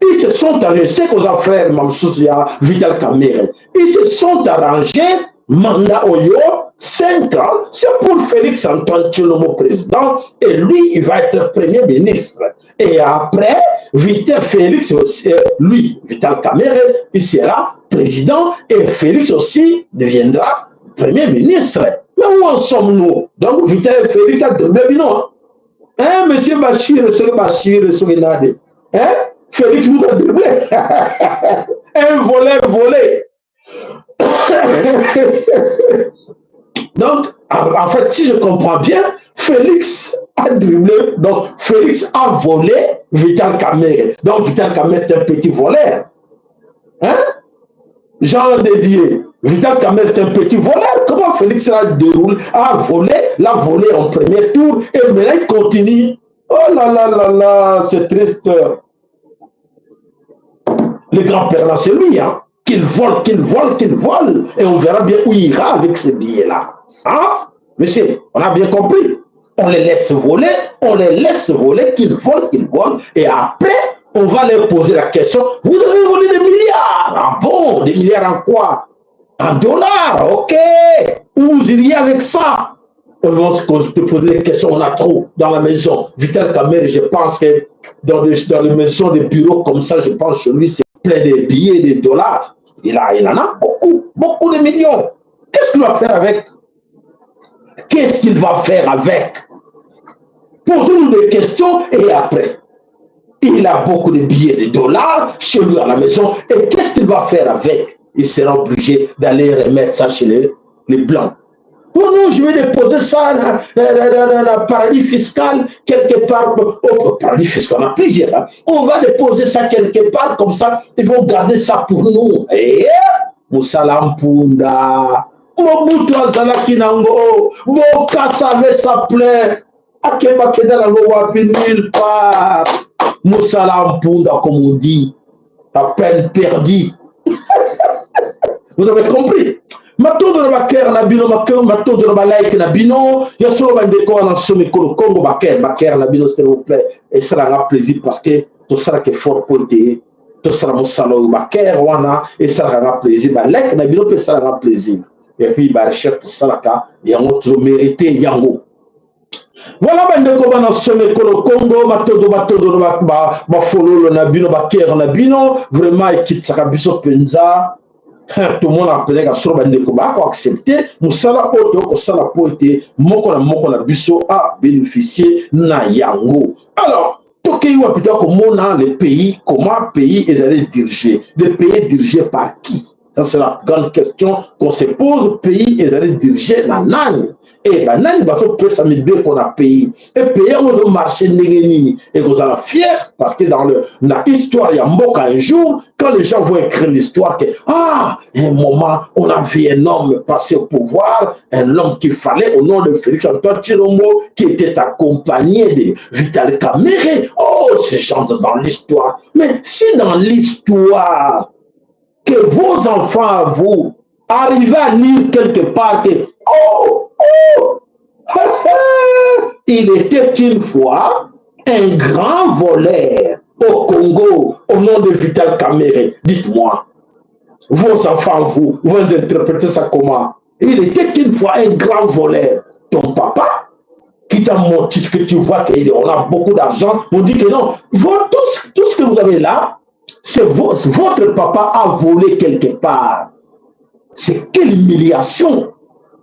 Ils se sont arrangés, c'est qu'on a frère Mamsous ya Vital Kamerhe. Ils se sont arrangés, mandat oyo, 5 ans, c'est pour Félix Antoine Tshilombo président, et lui, il va être premier ministre. Et après, Vital Félix, euh, lui, Vital Kamerhe, il sera président, et Félix aussi deviendra premier ministre. Mais où en sommes-nous Donc, Vital Félix a doublé non Hein, monsieur Bachir, monsieur Bachir, monsieur Nade Hein Félix vous a doublé. Un voleur volé. Donc, en fait, si je comprends bien, Félix a dribblé, donc Félix a volé Vital Kamerhe. Donc Vital Kamerhe est un petit voleur. Hein? Jean Dédier, Vital Kamerhe est un petit voleur. Comment Félix l'a déroulé, a volé, l'a volé en premier tour et maintenant il continue. Oh là là là là, c'est triste. Le grand-père là, c'est lui, hein. Qu'il vole, qu'il vole, qu'il vole. Et on verra bien où il ira avec ces billets-là. Hein? Monsieur, on a bien compris. On les laisse voler, on les laisse voler, qu'ils volent, qu'ils volent. Et après, on va leur poser la question, vous avez volé des milliards. Ah bon, des milliards en quoi En dollars, ok. Où vous iriez avec ça On va se poser des questions, on a trop dans la maison. Vital Kamerhe, je pense que dans les, dans les maisons des bureaux comme ça, je pense que lui, c'est plein de billets, de dollars. Il, a, il en a beaucoup, beaucoup de millions. Qu'est-ce qu'il va faire avec? Qu'est-ce qu'il va faire avec? Posons-nous des questions et après. Il a beaucoup de billets de dollars chez lui à la maison. Et qu'est-ce qu'il va faire avec? Il sera obligé d'aller remettre ça chez les Blancs. Oh non, je vais déposer ça dans la paradis fiscal quelque part. Oh, paradis fiscal, on a plusieurs. Hein. On va déposer ça quelque part, comme ça, ils vont garder ça pour nous. Et mosala mpunda. Mobutu azalaki nango. Bokassa avait sa plaie. Akeba kenda nango wapi nulle part. Mosala mpunda, comme on dit. À peine perdue. Vous avez compris? Matondo na bacœur na bino, matondo na balike na bino. Ya solo, bandeko wana, somi ekolo Kongo, bacœur, bacœur na bino, s'il vous plaît, esalanga plaisir parce que tosalaka effort po ete tosala mosala oyo. Bacœur wana esalaka nga plaisir, balike na bino mpe esalanga plaisir. Et puis barecherche tosalaka yango, tozomérite yango. Voilà, bandeko bana somi ekolo Kongo, matondo, matondo na bafololo na bino, bacœur na bino, vraiment ekitisaka biso mpenza. Tomona peut-être solo bandeko bakoaccepte mosala oyo tokosala mpo ete moko na moko na biso abénéficie na yango. Alors, tokei wapi? Tokomona le pays, comment pays ezali dirigé. Le pays est dirigé par qui? Ça, c'est la grande question qu'on se pose. Pays ezali dirigé na nani? E banani bazopesa mibeko na pays? E pays yango ezomarche ndenge nini? Ekozala fier parce que dans le na histoire ya mboka, un jour, quand les gens vont écrire l'histoire que ah, un moment, on a vu un homme passer au pouvoir, un homme qu'il fallait, au nom de Félix Antoine Tshilombo, qui était accompagné de Vital Kamerhe, oh, ces gens dans l'histoire. Mais si dans l'histoire que vos enfants à vous arrivent à lire quelque part que oh, oh, il était une fois un grand voleur au Congo au nom de Vital Kamerhe, dites-moi, vos enfants, vous, vous interprétez ça comment? Il était une fois un grand voleur. Ton papa, qui t'a menti, que tu vois qu'on a beaucoup d'argent, on dit que non, tout ce que vous avez là, c'est votre papa a volé quelque part. C'est quelle humiliation!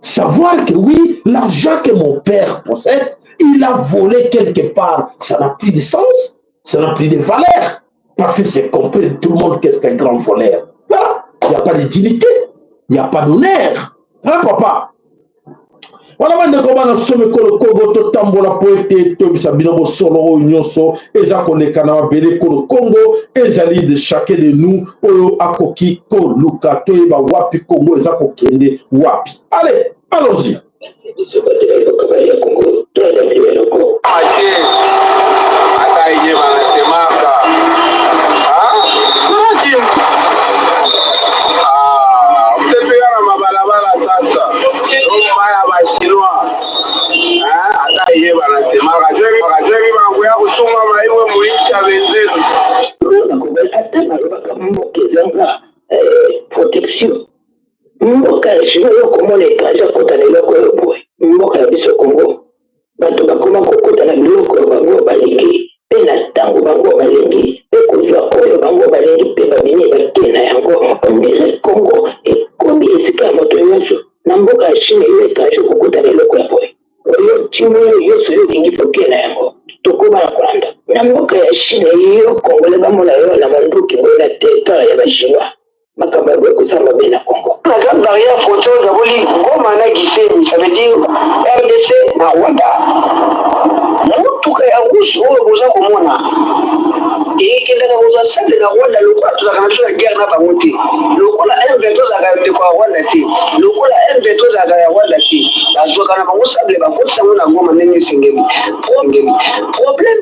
Savoir que oui, l'argent que mon père possède, il a volé quelque part. Ça n'a plus de sens, ça n'a plus de valeur. Parce que c'est compris tout le monde qu'est-ce qu'un grand voleur. Voilà, il n'y a pas de dignité, il n'y a pas d'honneur. Hein, papa? Wana bandeko bana somi ekolo Kongo, totambola po ete toyebisa bino bosolo oyo nyonso eza koleka na mabele ekolo Kongo. Ezali de chacun de nous oyo akoki koluka toyeba wapi Kongo eza kokende wapi. Allez, allons-y. Biso bato ya Kongo toyadami eloko. Ata yenye wanasemaka mtepigana mabalabala sasa maya bachinois, ata yenye wanasemaka jweki bakuya kuchunga maiwe muinchi ya benzetu. Ata balobaka mboka ezanga protection, mboka ya chinois oyo komona étranger akota na eloko oyo boye. Mboka ya biso Kongo, bato bakoma kokota na biloko oyo bango balingi mpe na ntango bango balingi mpe kozwa oyo bango balingi mpe babini bake na yango. On dirait Kongo ekomi esika ya moto nyonso. Na mboka ya Chine, yo étranger kokota na eloko ya boye, oyo ntina oyo nyonso oyo olingi poke na yango. Tokóma na kolanda na mboka ya Chine, yo Congolais bamona yo na manduki boye na territoire ya Bachinois. Makambo ya boye kosala mabe na Congo. La grande barrière frontière gaboli Goma na Gisenyi, ça veut dire RDC na Rwanda. Motuka ya rouge oyo boza komona ekendaka kozwa sable na Rwanda. Lokola tozalaka na biso na guerre na bango te, lokola M23 ezalaka ndeko ya Rwanda te, lokola M23 ezalaka ya Rwanda te, bazwaka na bango sable, bakotisa yango na Goma ndenge esengeli. Problème,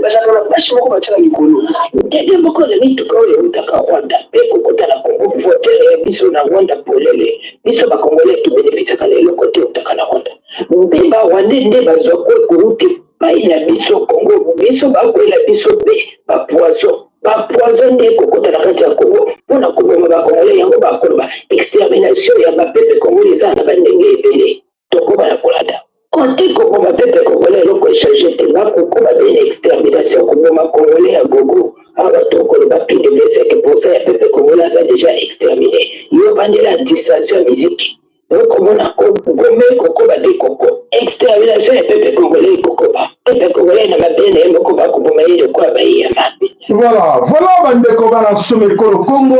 bazalaka na basi moko batiaka likolo. Ndenge moko na mituka oyo eutaka Rwanda mpe kokota na Congo, frontière ya biso na Rwanda polele. Biso Bacongolais tobénéficiaka na eloko te eutaka na Rwanda, mpe Barwandais nde bazwa kouta epai na biso Congo. Biso bakwela biso mpe bapoison, bapoison nde ekokota na kati ya Congo mpona koboma Bacongolais. Yango bakoloba extermination ya bapeuple congolais eza na bandenge ebele. Tokoba na kolanda kote koboma peuple congolais, eloko echange te. Bakokoba be na extermination, koboma Congolais ya gogo. Awa tokoloba plus de 25 % ya peuple congolais aza déjà exterminé. Yo vandela distraction ya miziki. Okomona Goma ekokoba nde koko extermination ya peuple congolais ekokoba. Peuple congolais na mabele na ye moko bakoboma ye lokola baye ya mabe. Voilà, voilà bandeko bana nsoma ekolo Congo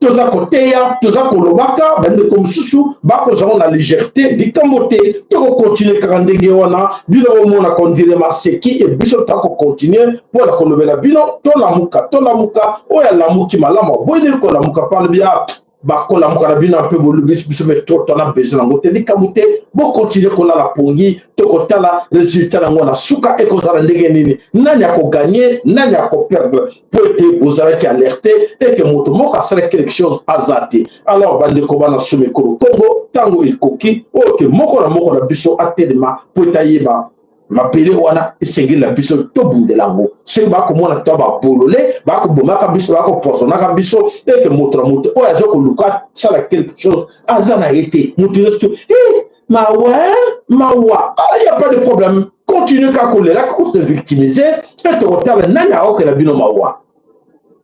toza koteya toza kolobaka bandeko mosusu bakozwa ngo na légèreté likambo te tokokontinue kaka ndenge wana bino bomona kondire maseki e biso tokokontinue mpo na kolobela bino tolamuka tolamuka oyo alamuki malamu aboyi kolamuka palobia bakolamuka na bino mpe bolobisi biso mpe to tona besoin yango te likambo te bokontinue kolala pongi tokotala resultat yango na suka ekozala ndenge nini nani akoganye nani akoperdre mpo ete bozalaki alerte eke moto moko asala quelque chose aza te alors bandeko bana soma ekolo kongo ntango ekoki oyo ke moko na moko na biso atelema mpo ete ayeba mabele wana esengeli na biso tobundela yango soki bakomona to babolole bakobomaka biso bakopoisonaka biso eke moto na moto oyo aza koluka sala quelque chose aza na ye te moto nyonso to eh, mawa mawa ah, ya pas de problème continue kaka kolela kose victimiser mpe tokotala nani akokela bino mawa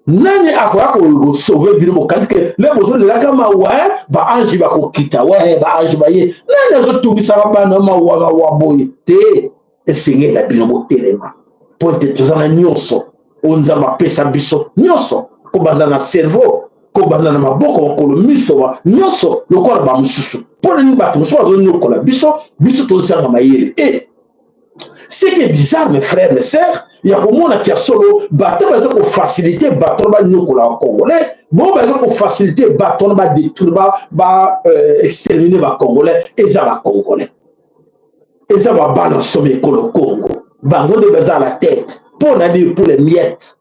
nani akoya kosauve bino bokanisi ke le bozolelaka mawa eh, baange bakokita we eh, baange baye nani azotungisaka bana mawa mawa boye te esengeli na bino botelema mpo ete toza na nyonso oyo nzambe apesa biso nyonso kobanda na cerveau kobanda na maboko makolo miso nyonso lokola bamosusu mpo na nini bato mosusu bazonyokola biso biso tozanga mayele e eh, Ce qui est bizarre, mes frères, mes sœurs, ya komona kia solo bato baza kofacilite bato wana banyokola bacongolais bo baza kofacilite bato wana badétruire ba euh, extermine bacongolais eza bacongolais eza babana somi ekolo congo bango nde baza la tête mpo na nini pour les miettes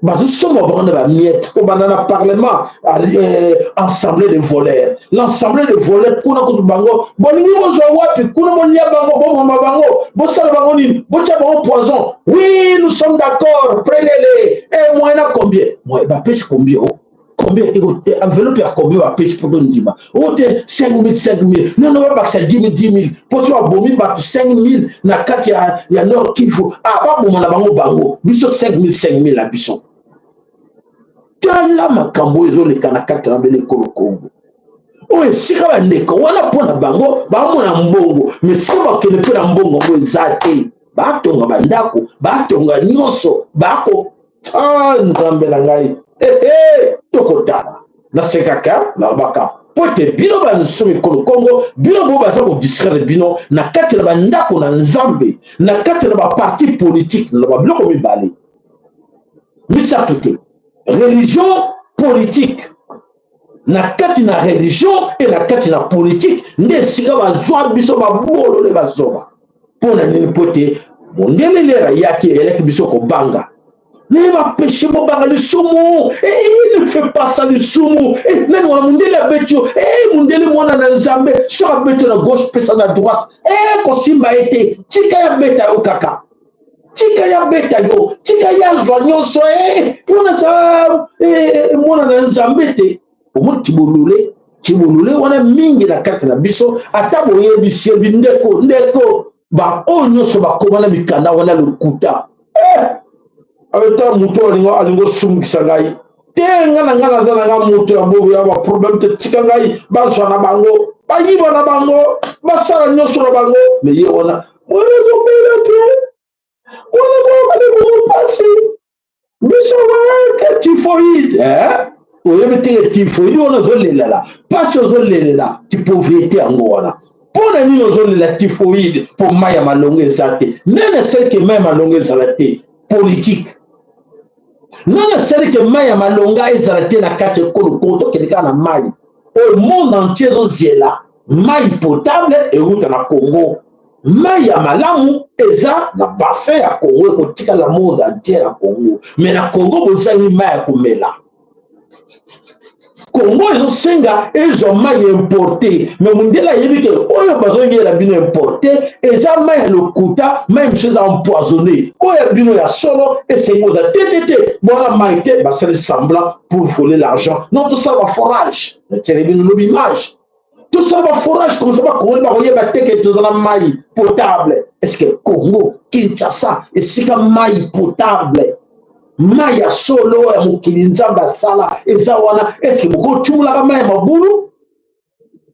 bazosomba bango na bamiette kobanda na parlement euh, ensemble de voleurs l'ensemble de voleurs kuna kutu bango bolingi bozwa wapi kuna bolia bango bomoma bango bosala bango nini botya bango poison oui nous sommes d'accord prenez-les e moyen na combien moyen bapesi combien o oh? combien enveloppe ya combien bapesi mpo tondima oyo te 5000 5000 nono babakisa 10000 10000 mpo so babomi bato 5000 na kati ya, ya nord kivu ah, baboma na bango bango biso 5000 5000 na biso tala makambo oyo ezoleka na kati na bele ekolo kongo oyo esika bandeko wana mpo na bango bamona mbongo me esika bakende mpo na mbongo yango eza te batonga bandako batonga nyonso bako ah, nzambe na ngai ehe tokotala nasekaka nalobaka mpo ete bino bamiso mikolo kongo bino bo baza kodistraire bino na kati na bandako na nzambe na kati na baparti politike naloba biloko mibale misato te religion politique na kati na religion e na kati na politike nde esika bazwa biso babolole bazoba mpo na nini mpo te mondele lere ayaki eyelaki biso kobanga naye bapeshe bobanga lisumu eh, ne fait pas ça lisumu eh, nani wana mondele abeti yo eh, mondele mwana na nzambe soki abeti yo na gauche pesa na droite kosimba ye te tika ya beta yo kaka tika ya beta yo tika ye azwa nyonso mpona sa mwana na nzambe te omoni kibolole kibolole wana mingi na kati na biso ata boyebisi ye bindeko ndeko baoyo nyonso bakoma na mikanda wana lokuta eh! abetala moto alingo alingo osumukisa ngai te nga na ngai naza na ngai moto ya bobo ya baproblème te tika ngai bazwa na bango bayiba na bango basala nyonso na bango me ye wana mwana azobela te mwana azalaka libumu mpasi biso weke typhoïde eh? oyebi te ke typhoïde wana ozolelela mpasi ozolelela ti pauvreté yango wana mpo na nini ozolela typhoïde mpo mai ya malongo eza te nani asali ke mai ya malongo ezala te politike nani asali ke mai ya malonga ezala te na kati ekolo kongo tokende kaka na mai oyo monde entier ezozela mai potable euta na congo mai ya malamu eza na bassin ya congo ekotikala monde entier na congo me na congo bozangi mai ya komela congo ezosenga ezwa mai importe me mondele ayebi ke oyo bazongela bino importe eza mai ya lokuta mai mosusu eza empoisonne oyo ya bino ya solo esengi oza te te te bwana mai te basali semblant pour voler l'argent non tosala baforage natiele bino lobi image tosala baforage comme ça bakongoli bakoyeba te ke toza na mai potable est ce que congo kinshasa esika mai potable mai ya solo ya mokili nzambe asala eza wana est ce que bokotumulaka mai ya mabulu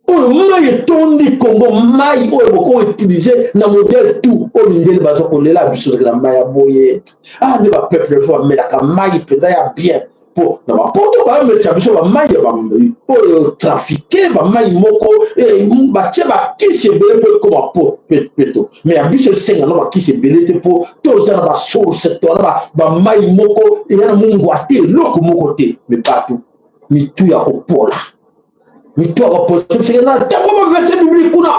Oyo mai etondi Congo, mai oyo boko utiliser na modèle tout oyo mindele baza kolela biso na mai ya boye. Ah, nde ba peuple fo bamelaka mai mpenza ya bien mpo na bapoto bamelisa biso bamai ya oyo trafike, bamai moko eh, batie bakisi ebele mpo ekoma peto. Me ya biso esenga na bakisi ebele te mpo toza na basource, to na bamai moko eya na mungwa te, eloko moko te. Me bato mitu ya kopola, mitu ya kopola na ntango baverse biblique kuna,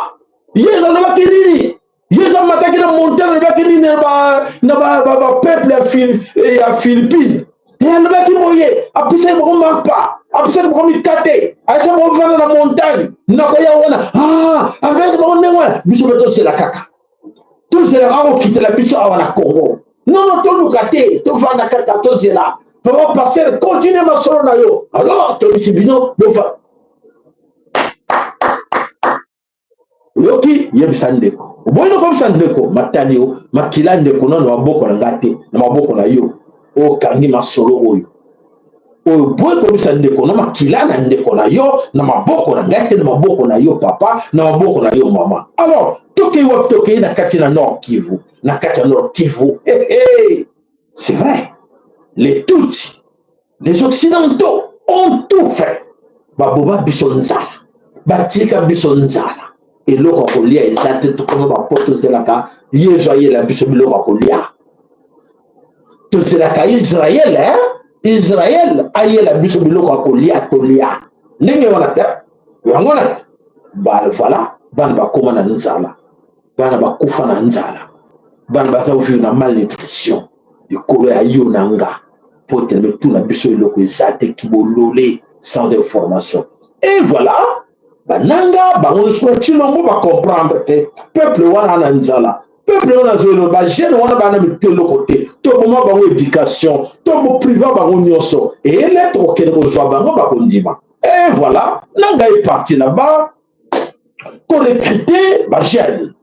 Yesu alobaki nini? Yesu amataki na montagne, alobaki nini na bapeuple ya Philippine? Alobaki boye, apesaki bango mapa, apesaki bango mikate, ayesaki bango vanda na montagne, nakoya wana. Ah, alobaki bango ndenge wana. Biso mpe tozela kaka, tozela kaka kokitela biso awa na Congo. Nono, toluka te, tovanda kaka, tozela. Papa pasteur, continue masolo na yo. Alors toyebisi bino bova oyoki, yebisa ndeko, oboyi nokomisa ndeko matali yo makila ndeko nano na maboko na nga te, na maboko na yo okangi masolo oyo oyo boyi komisa ndeko na makila na ndeko na yo na maboko na ngai te, na maboko na yo papa, na maboko na yo mama. Alors tokei wapi? Tokei na kati na Nord Kivu, na kati ya Nord Kivu. Hey, hey. C'est vrai, les Tutsis, les Occidentaux ont tout fait. Baboma biso nzala, batika biso nzala, eloko ya kolia eza te. Tokoma bapo tozelaka Yezu ayela biso biloko ya kolia, tozelaka Israel, eh? Israel ayela biso biloko ya kolia, tolia ndenge wana te, yango wana te. Voilà, bana bakoma na nzala, bana bakufa na nzala, bana baza kovivre na malnutrition likolo ya yo na nga po teleme tuna biso eloko eza te, kibolole sans information. Et voilà, bananga bango nyonso na Tshilombo bacomprendre te peuple wana na nzala, peuple wana azoyelo, bajeune wana bana mitu eloko te, toboma bango éducation, tobopriva bango nyonso, eyele tokokende kozwa bango bakondima. Et voilà, nanga est parti là-bas korecrute bajeune,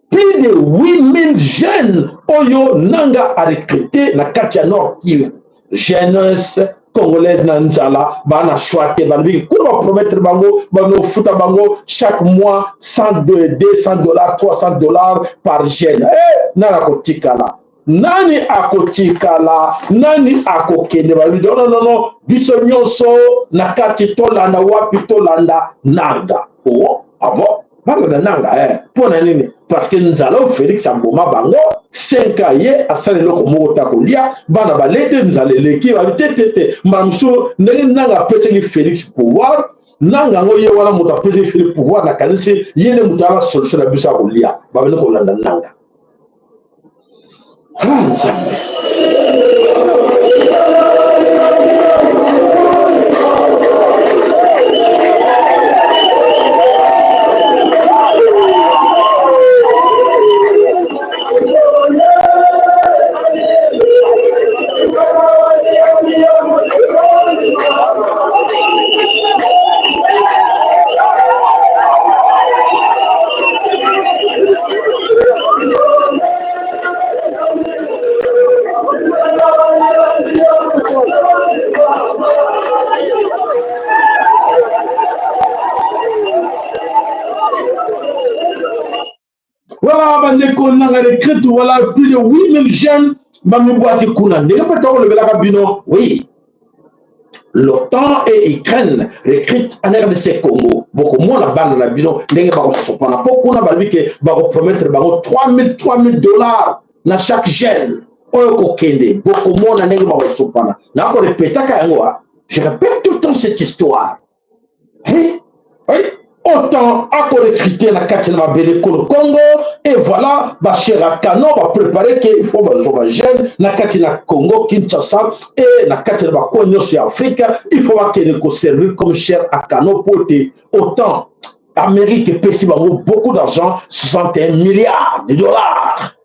plus de 8000 jeunes oyo nanga arecrute na kati ya Nord Kivu. Jeunesse congolaise na nzala, bana choix te, balobiki kuna bapromettre bango banofuta bango chaque mois 100, 200 $, 300 $ par jeune. Eh, nani akotikala? Nani akotikala? Nani akokende? Balobi non, non, non, biso nyonso na kati tolanda wapi? Tolanda nanga. Oh, ah bon, balanda nanga, eh. Mpo na nini? Parce que nzala oyo Félix aboma bango 5 ans, ye asala eloko moko ta kolia, bana balete, nzala eleki. Babi te te te, mbala mosusu ndenge nanga apesaki Félix pouvoir, nanga yango ye wana moto apesaki Félix pouvoir, nakanisi ye nde moto ala solution na biso ya kolia. Babandi kolanda nanga. Ah, Nzambe. Voilà, bandeko nanga recrute, voilà plus de 8000 jeunes bamibwaki kuna ndenge mpe tokolobelaka bino. Oui, l'OTAN et Ukraine recrute en RDC Congo. Bokomona bana na bino ndenge bakosopana mpo kuna balobi ke bakopromettre bango 3000 3000 $ na chaque jeune oyo kokende. Bokomona ndenge bakosopana. Nakorepetaka yango, je répète tout le temps cette histoire. Hey, hey. OTAN akorecrute na kati na mabele kolo Congo. Et voilà, bachers à canon baprépare ke il faut bazwa bajeune na kati na Congo Kinshasa et na kati na bacoin nyonso ya Afrique, il faut bakende koservir comme chair à canon po te OTAN, Amérique epesi bango beaucoup d'argent, 61 milliards de dollars,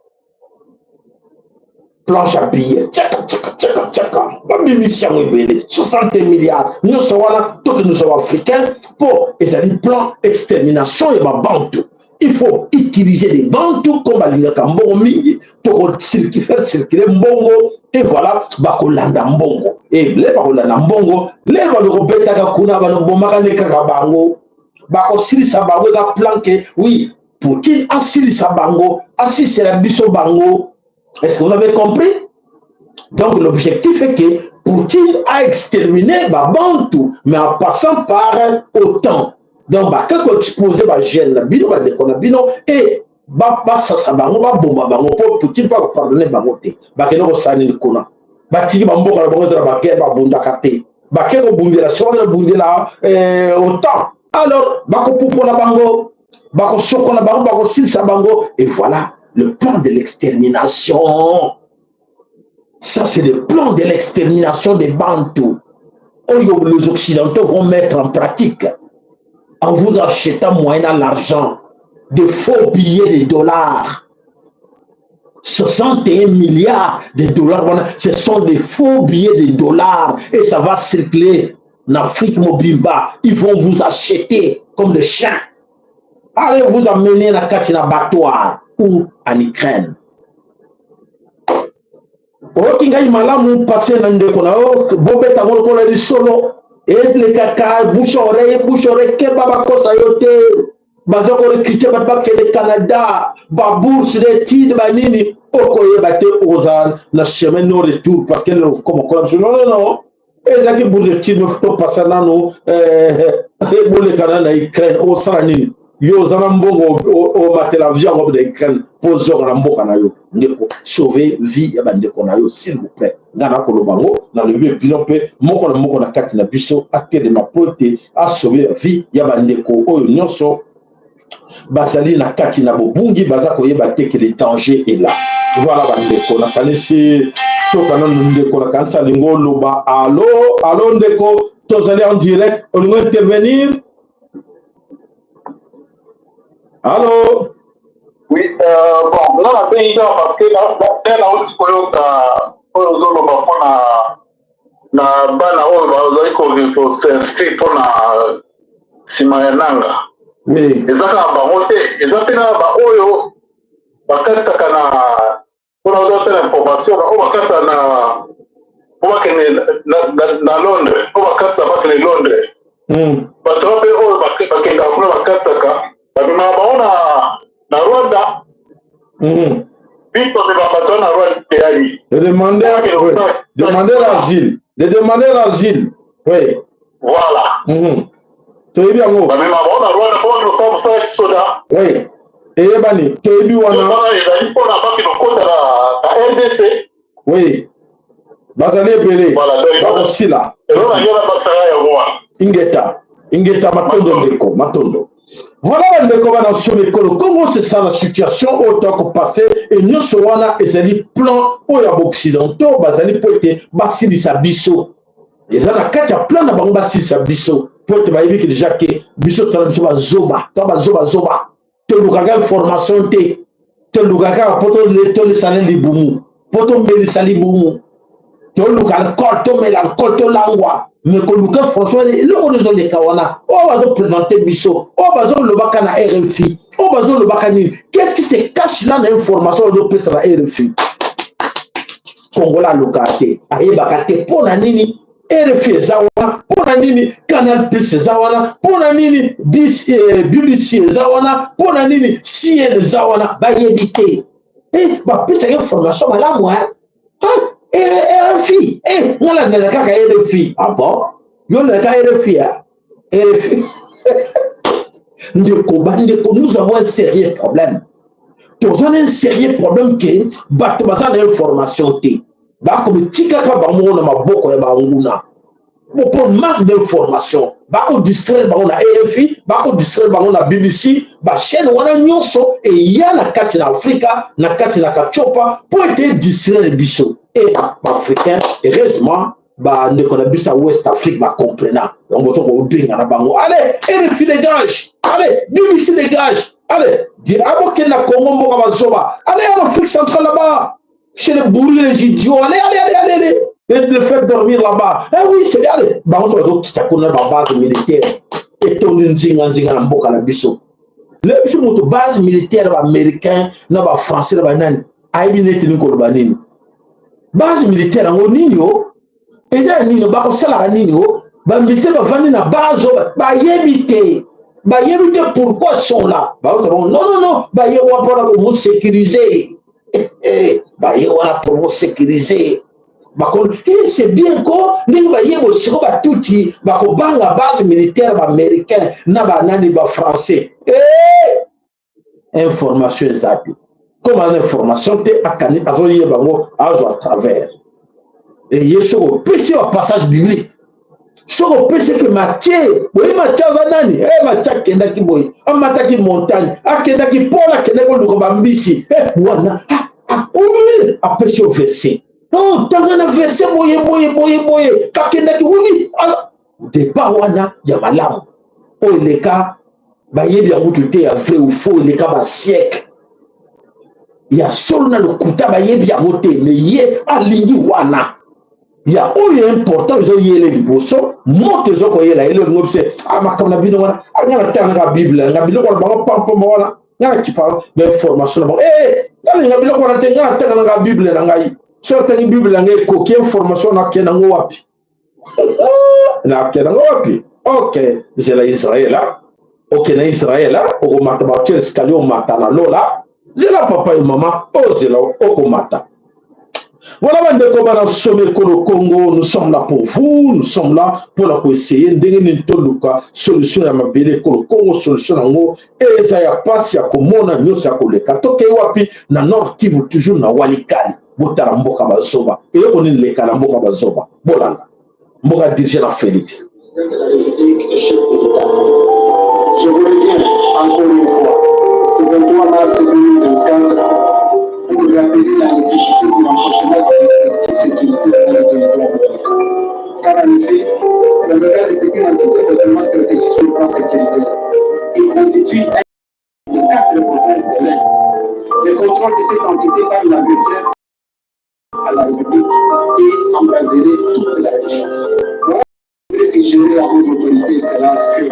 planche à billets, tchaka tchaka tchaka tchaka, babimisi yango ebele, 61 milliards nyonso wana. Tokende kozwa baafricain mpo ezali plan extermination ya babantu. Il faut utiliser les bantu comme balingaka mbongo mingi, tokofaire circuler mbongo. Et voilà, bakolanda mbongo e le bakolanda mbongo lelo, balokobetaka kuna, balobomaka nde kaka bango. Bakosilisa bango, eza plan ke oui, Poutine asilisa bango, asilisela biso bango. Est-ce que vous avez compris? Donc l'objectif est que Poutine a exterminé babantu, mais en passant par OTAN. Donc bake koexpose bajeune na bino, bandeko na bino, e basasa bango, baboma bango, mpo Poutine mpo akopardonne bango te. Bakende kosala nini kuna? Batiki bamboka na bango eza na baguerre, babundaka te, bake kobundela, soki bakende kobundela eh, OTAN, alors bakopupola bango, bakosokola bango, bakosilisa bango. Et voilà le plan de l'extermination. Ça, c'est le plan de l'extermination des Bantous oyo les Occidentaux vont mettre en pratique en vous achetant moyennant l'argent de faux billets de dollars. 61 milliards de dollars, voilà, ce sont des faux billets de dollars et ça va circuler en Afrique mobimba. Ils vont vous acheter comme des chiens. Allez vous amener na kati na abattoir ou en Ukraine. Oyoki ngai malamu? Pase na ndeko na yo, bobeta yango lokola lisolo elekaka bouche oreille, bouche oreille. Keba, bakosa yo te. Baza korecrute bato bakende Canada, babourse d'étude, banini, okoyeba te, okozala na chemin non retour, parce que komokola biso, non, non, non, ezalaki bourse d'étude, topasa nano, bolekana na Ukraine. Okosala nini? Yo oza na mbongo, omatela avion yango na Ukraine mpo ozonga na mboka na yo? Ndeko, sauve vie ya bandeko na yo, s'il vous plaît. Ngai nakoloba yango, nalobi bino mpe, moko na moko na kati na biso atelema mpo ete asauve vie ya bandeko oyo nyonso bazali na kati na bobungi, baza koyeba te ke le danger est là. Voilà, bandeko, nakanisi toka nanu ndeko, nakanisi alingi oloba. Allo, allo, ndeko, tozali en direct, olingi intervenir? Allo? Oui, bon, nga nabengi kaka parce que nde nauti koyoka oyo ozoloba mpona na bana oyo bazali kos'inscrire mpona nsima ya nanga. Eza kaka bango te, eza mpe na baoyo bakatisaka na mpona ozotala information, baoyo bakatisa na mpo bakende na Londres, mpo bakatisa bakende Londres. Bato wana mpe oyo bakendaka kuna, bakatisaka, babimaka bango na Rwanda. Biso bamemaka bato wana na Rwanda teyali. De demander, oui. Demander l'asile, de demander l'asile, oui. Voilà. Toyebi yango. Bamemaka bango na Rwanda mpo bakende kosala mosala ya kisoda. Oui, eyebani, toyebi wana. Wana ezali mpona bakende kokota na RDC. Oui, bazali ebele, bakosila. Eloko na ngai nabakisaka yango wana. Ingeta, ingeta, matondo ndeko, matondo. Voilà, bandeko bana nsomi ekolo Congo, c'est ça la situation oyo tokopase. E nyonso wana ezali plan oyo ya baoccidentaux bazali mpo ete basilisa biso. Eza na kati ya plan na bango, basilisa biso mpo ete bayebi ke déjà ke biso tala biso bazoba, to bazobazoba, tolukaka information te, tolukaka kaka mpo tolesana libumu, mpo tomelisa libumu, toluka alcool, tomela alcool, tolangwa. Me koluka franchement eloko oyo ezoleka wana, oyo bazopresente biso, oyo bazolobaka na RFI, oyo bazolobaka nini, qu'est-ce qui se cache là na information bazopesa na RFI? Kongola alukaka te, ayebaka te mpo na nini RFI eza wana, mpo na nini Canal Plus eza wana, mpo na nini BBC eza wana, mpo na nini CN eza wana. Bayebi te. Bapesaka information malamu. RFI, nga landela kaka RFI. Ah bon, yo landaka RFI? RFI, ndeko, bandeko, nous avons un sérieux problème. Toza na un sérieux problème ke bato baza na information te, bakomitikaka bango moko na maboko ya banguna po manque d'information. Bakodistraire bango na RFI, bakodistraire bango na BBC, bachaîne wana nyonso eya na kati na Afrika, na kati na Kachopa, mpo ete distraire biso. E baafricain, heureusement, bandeko na biso ya West Afrique bacomprena yango. Bozo kobenga na bango: allez, RFI dégage, allez, BBC dégage, allez, abokende na Congo, mboka bazoba, allez en Afrique centrale, là-bas chez les bourris, les idiots, allez, allez, allez, allez, allez et de les faire dormir là-bas. Eh oui, c'est allez, bango so bazokita kuna, babase militaire etondi nzinga nzinga na mboka na biso. Lelo biso moto base militaire, baaméricain na bafrançais na banani, ayebi neti nini koloba nini base militaire yango, nini o eza ya nini, bakosalaka nini, o bamilitaire bavandi na base oyo, bayebi te. Bayebi te pourquoi sont là. Baosa bango non non non, baye wana mpona ko vous sécuriser. Baye wana pour vous sécuriser. Bakolo, eh, c'est bien ko ndenge baye bosiko batuti bakobanga base militaire ba américain na banani ba français. Eh, information eza te. Comme aza na information te, akani azoyeba yango azwa à travers. Eye soki opesi ba passage biblique, soki opesi ke Matie, boye Matie aza nani? Eh, Matie akendaki boye, amataki montagne, akendaki Paul akendaki koluka bambisi. Eh, wana akomi apesi yo verset. Oh, tanga na verset boye boye boye boye, akendaki wuni debat wana ya malamu oyo eleka bayebi yango kutu te ya vrai ou faux, eleka ba siècle ya solo na lokuta bayebi yango te, me ye alingi wana ya oyo important ezoyele liboso moto ezokoyela ye lolingo biso ah, makambo na bino wana ah, nga natangaka bible nga biloko na bango pampamba wana nga nakipa bainformation na bango ee nga nalinga biloko wana te, nga natanga nanga bible na ngai, so natangi bible na ngai ekoki information nakende yango wapi? Nakende yango wapi? Ok, zela Israel, oke na Israel okomata batie escalier omata na lola, zela papa yo mama ozela okomata. Voilà bandeko bana some ekolo Congo, nous sommes là pour vous, nous sommes là pour la koessayer ndenge nini toluka solution ya mabele ekolo Congo. Solution yango eza ya pasi ya komona nyonso ya koleka. Tokei wapi? Na Nord Kivu, toujours na Walikali. Botala mboka bazoba, eloko nini leka na mboka bazoba? Bolanda mboka dirige na Félix. Je vous reviens encore une fois, ce 23 mars 2024, pour rappeler la nécessité du renforcement du dispositif sécuritaire dans le territoire de Car en effet, le regard de c'est une entité totalement stratégique sur le plan sécuritaire. Il constitue un de quatre provinces de l'Est. Le contrôle de cette entité par l'agresseur à la République et embraserait toute la région. Voilà, je voudrais suggérer à votre autorité, Excellence, que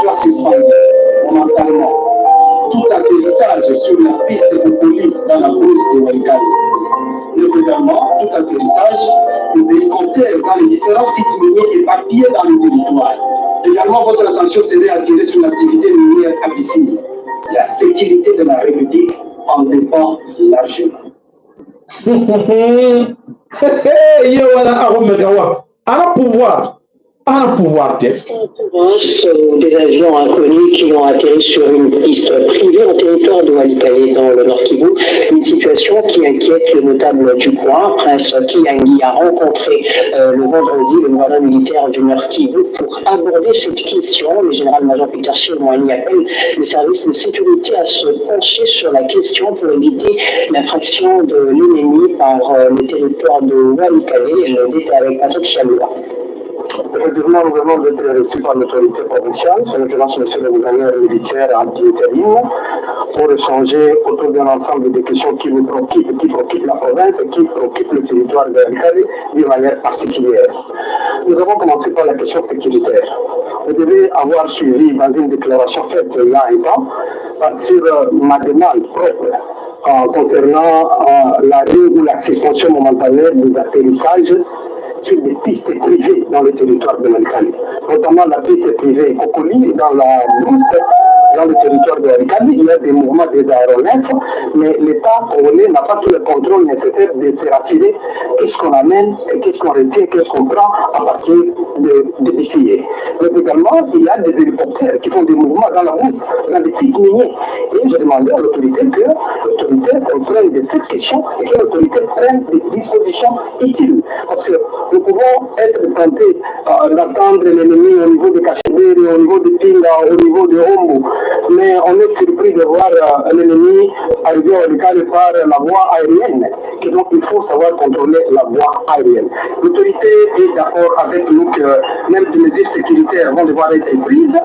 soit suspendu momentanément tout atterrissage sur la piste de colis dans la brousse de Walikale, mais également tout atterrissage des hélicoptères dans les différents sites miniers éparpillés dans le territoire. Également, votre attention serait attirée sur l'activité minière abyssinienne. La sécurité de la République en dépend largement. Ye wana akomeka wapi? Ana pouvoir, ana pouvoir te. Province, des avions inconnus qui ont atterri sur une piste privée en territoire de Walikale dans le Nord Kivu. Une situation qui inquiète le notable du coin. Prince Kiyangi a rencontré le vendredi le gouverneur militaire du Nord Kivu pour aborder cette question. Le général-major Peter Chilmoani appelle le service de sécurité à se pencher sur la question pour éviter l'infraction de l'ennemi par le territoire de Walikale. Le détail avec Patrick Chaloua. Effectivement, nous venons d'être reçus par l'autorité provinciale, son Excellence Monsieur le gouverneur militaire en intérim, pour échanger autour d'un ensemble de questions qui nous préoccupent, qui préoccupent la province et qui préoccupent le territoire de Walikale d'une manière particulière. Nous avons commencé par la question sécuritaire. Vous devez avoir suivi dans une déclaration faite il y a un temps, sur ma demande propre concernant l'arrêt ou la suspension momentanée des atterrissages sur des pistes privées dans le territoire de Walikale, notamment la piste privée Kokoli dans la brousse, dans le territoire de Walikale. Il y a des mouvements des aéronefs, mais l'État congolais n'a pas tout le contrôle nécessaire de se rassurer qu'est-ce qu'on amène, et qu'est-ce qu'on retient, qu'est-ce qu'on prend à partir de l'ICIE. Mais également, il y a des hélicoptères qui font des mouvements dans la brousse, dans les sites miniers. Et j'ai demandé à l'autorité que l'autorité s'imprègne de cette question et que l'autorité prenne des dispositions utiles. Parce que nous pouvons être tentés d'attendre l'ennemi au niveau de Kachebere, au niveau de Pinga, au niveau de Hombo, mais on est surpris de voir l'ennemi arriver au Walikale par la voie aérienne. Et donc il faut savoir contrôler la voie aérienne. L'autorité est d'accord avec nous que même des mesures sécuritaires vont devoir être prises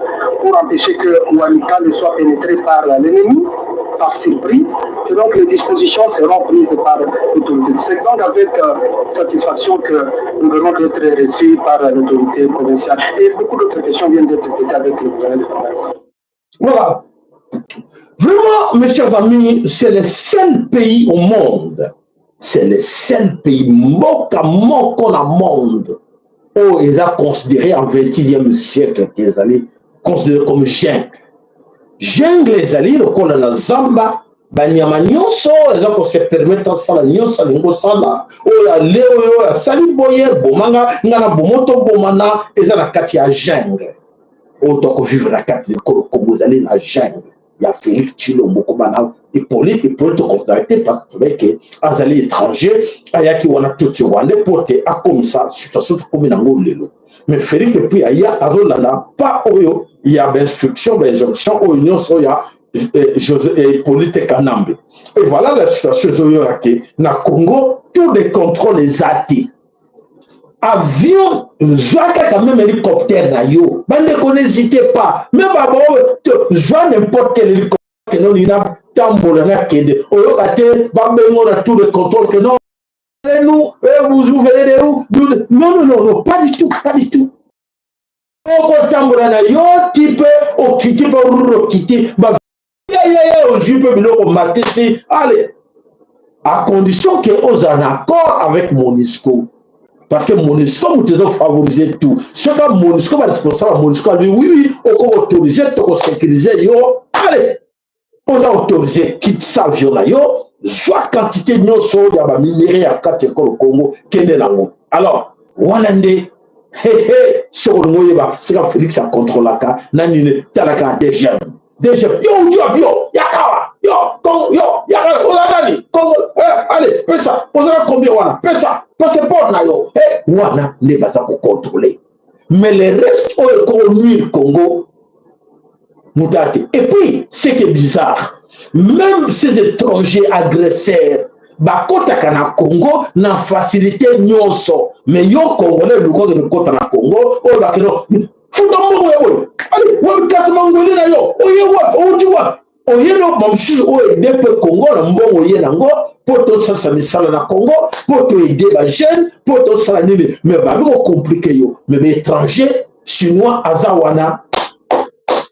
pour empêcher que Walikale soit pénétré par l'ennemi par surprise. Et donc les dispositions seront prises par l'autorité. C'est donc avec satisfaction que nous venons d'être reçus par l'autorité provinciale. Et beaucoup d'autres questions viennent d'être traitées avec le gouvernement de province. Voilà. Vraiment, mes chers amis, c'est le seul pays au monde. C'est le seul pays mboka moko na monde oyo eza considéré en 21e siècle ezali considéré comme jungle. Jungle ezali lokola na zamba, banyama nyonso eza kose permettre asala nyonso alingi kosala, oyo ale oyo asali boye bomanga nga na bomoto bomana, eza na kati ya jungle. Oyo tokovivre na kati ya ekolo Kongo ezali na jungle ya Félix Tshilombo kobana Hippolyte. Hippolyte tokozala te parce que toyebi ke azali étranger, ayaki wana tutsi rwandais mpo te akomisa situation tokomi nango lelo. Mais Félix depuis aya azolanda pa oyo ya bainstruction, bainjonction oyo nyonso ya José Hippolyte Kanambe. Et voilà la situation ezoyoka ke na Congo tout de contrôle eza te. Avion, zwa kaka même hélicoptère na yo, bandeko, n'hésitez pas, même babo, zwa n'importe quel hélicoptère kende, olingi na tambola nakende, oyoka te babengo na tour de contrôle que non, nous, vous, vous venez de où? Non, non, non, non, pas du tout, pas du tout. Okotambola na yo ti mpe okiti mpe okiti yayaya, ozwi mpe biloko matisi. Allez, à condition que ozala na accord avec MONUSCO, parce que MONUSCO moto ezofavoriser tout. Soki MONUSCO, baresponsable ya MONUSCO alobi oui, oui, okoautoriser, tokosécuriser yo, allez, oza autorisé, kitisa avion na yo, zwa quantité nyonso ya baminerais ya kati ya ekolo Congo, kende nango. Alors wana nde hehe, soki olingi oyeba sika Félix akontrolaka na nini, talaka DGM. DGM, yo uti wapi? Yo yakawa, yo Congo, yo yaka, oza nani? Congo, eh, allez, pesa, oza na combien wana? Pesa passeport na yo. Eh, wana nde baza kocontrôler. Mais le reste oyo ekonuire Congo, moto te. Et puis ce qui est bizarre, même ces étrangers agresseurs bakotaka na Congo na facilité nyonso, mais yo Congolais luka okende kota na Congo, oyo bakende futa mbongo ya boye, ale wapi carte mangwele na yo? Oye wapi? Outi wapi? Oye no mosusu oyo ede mpe Congo na mbongo oye nango mpo tosasa misala na Congo, mpo toaider bajeune, mpo tosala nini, mais babi kocompliquer yo. Mais baétranger chinois aza wana,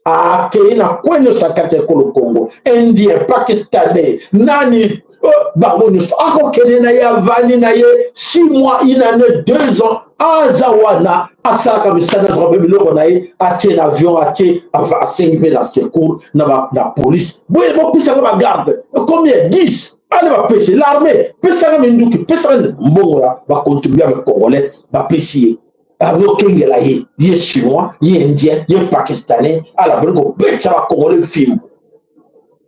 akei na kwe nyonso akati ya ekolo Congo, indien, pakistanais, nani, bango nyonso akokende na ye, avandi na ye 6 mois, une année, 2 ans, aza wana, asalaka misala, azwaka mpe biloko na ye, atie na avion, atie, asengi mpe na secours na police boye, bopesanga bagarde combien? 10, ale bapesi l'armée, pesanga minduki, pesanga mbongo ya bacontribuable congolais, bapesi ye, azokengela ye, ye chinois, ye indien, ye pakistanais, ala boni kobetisa bacongolais fimbo.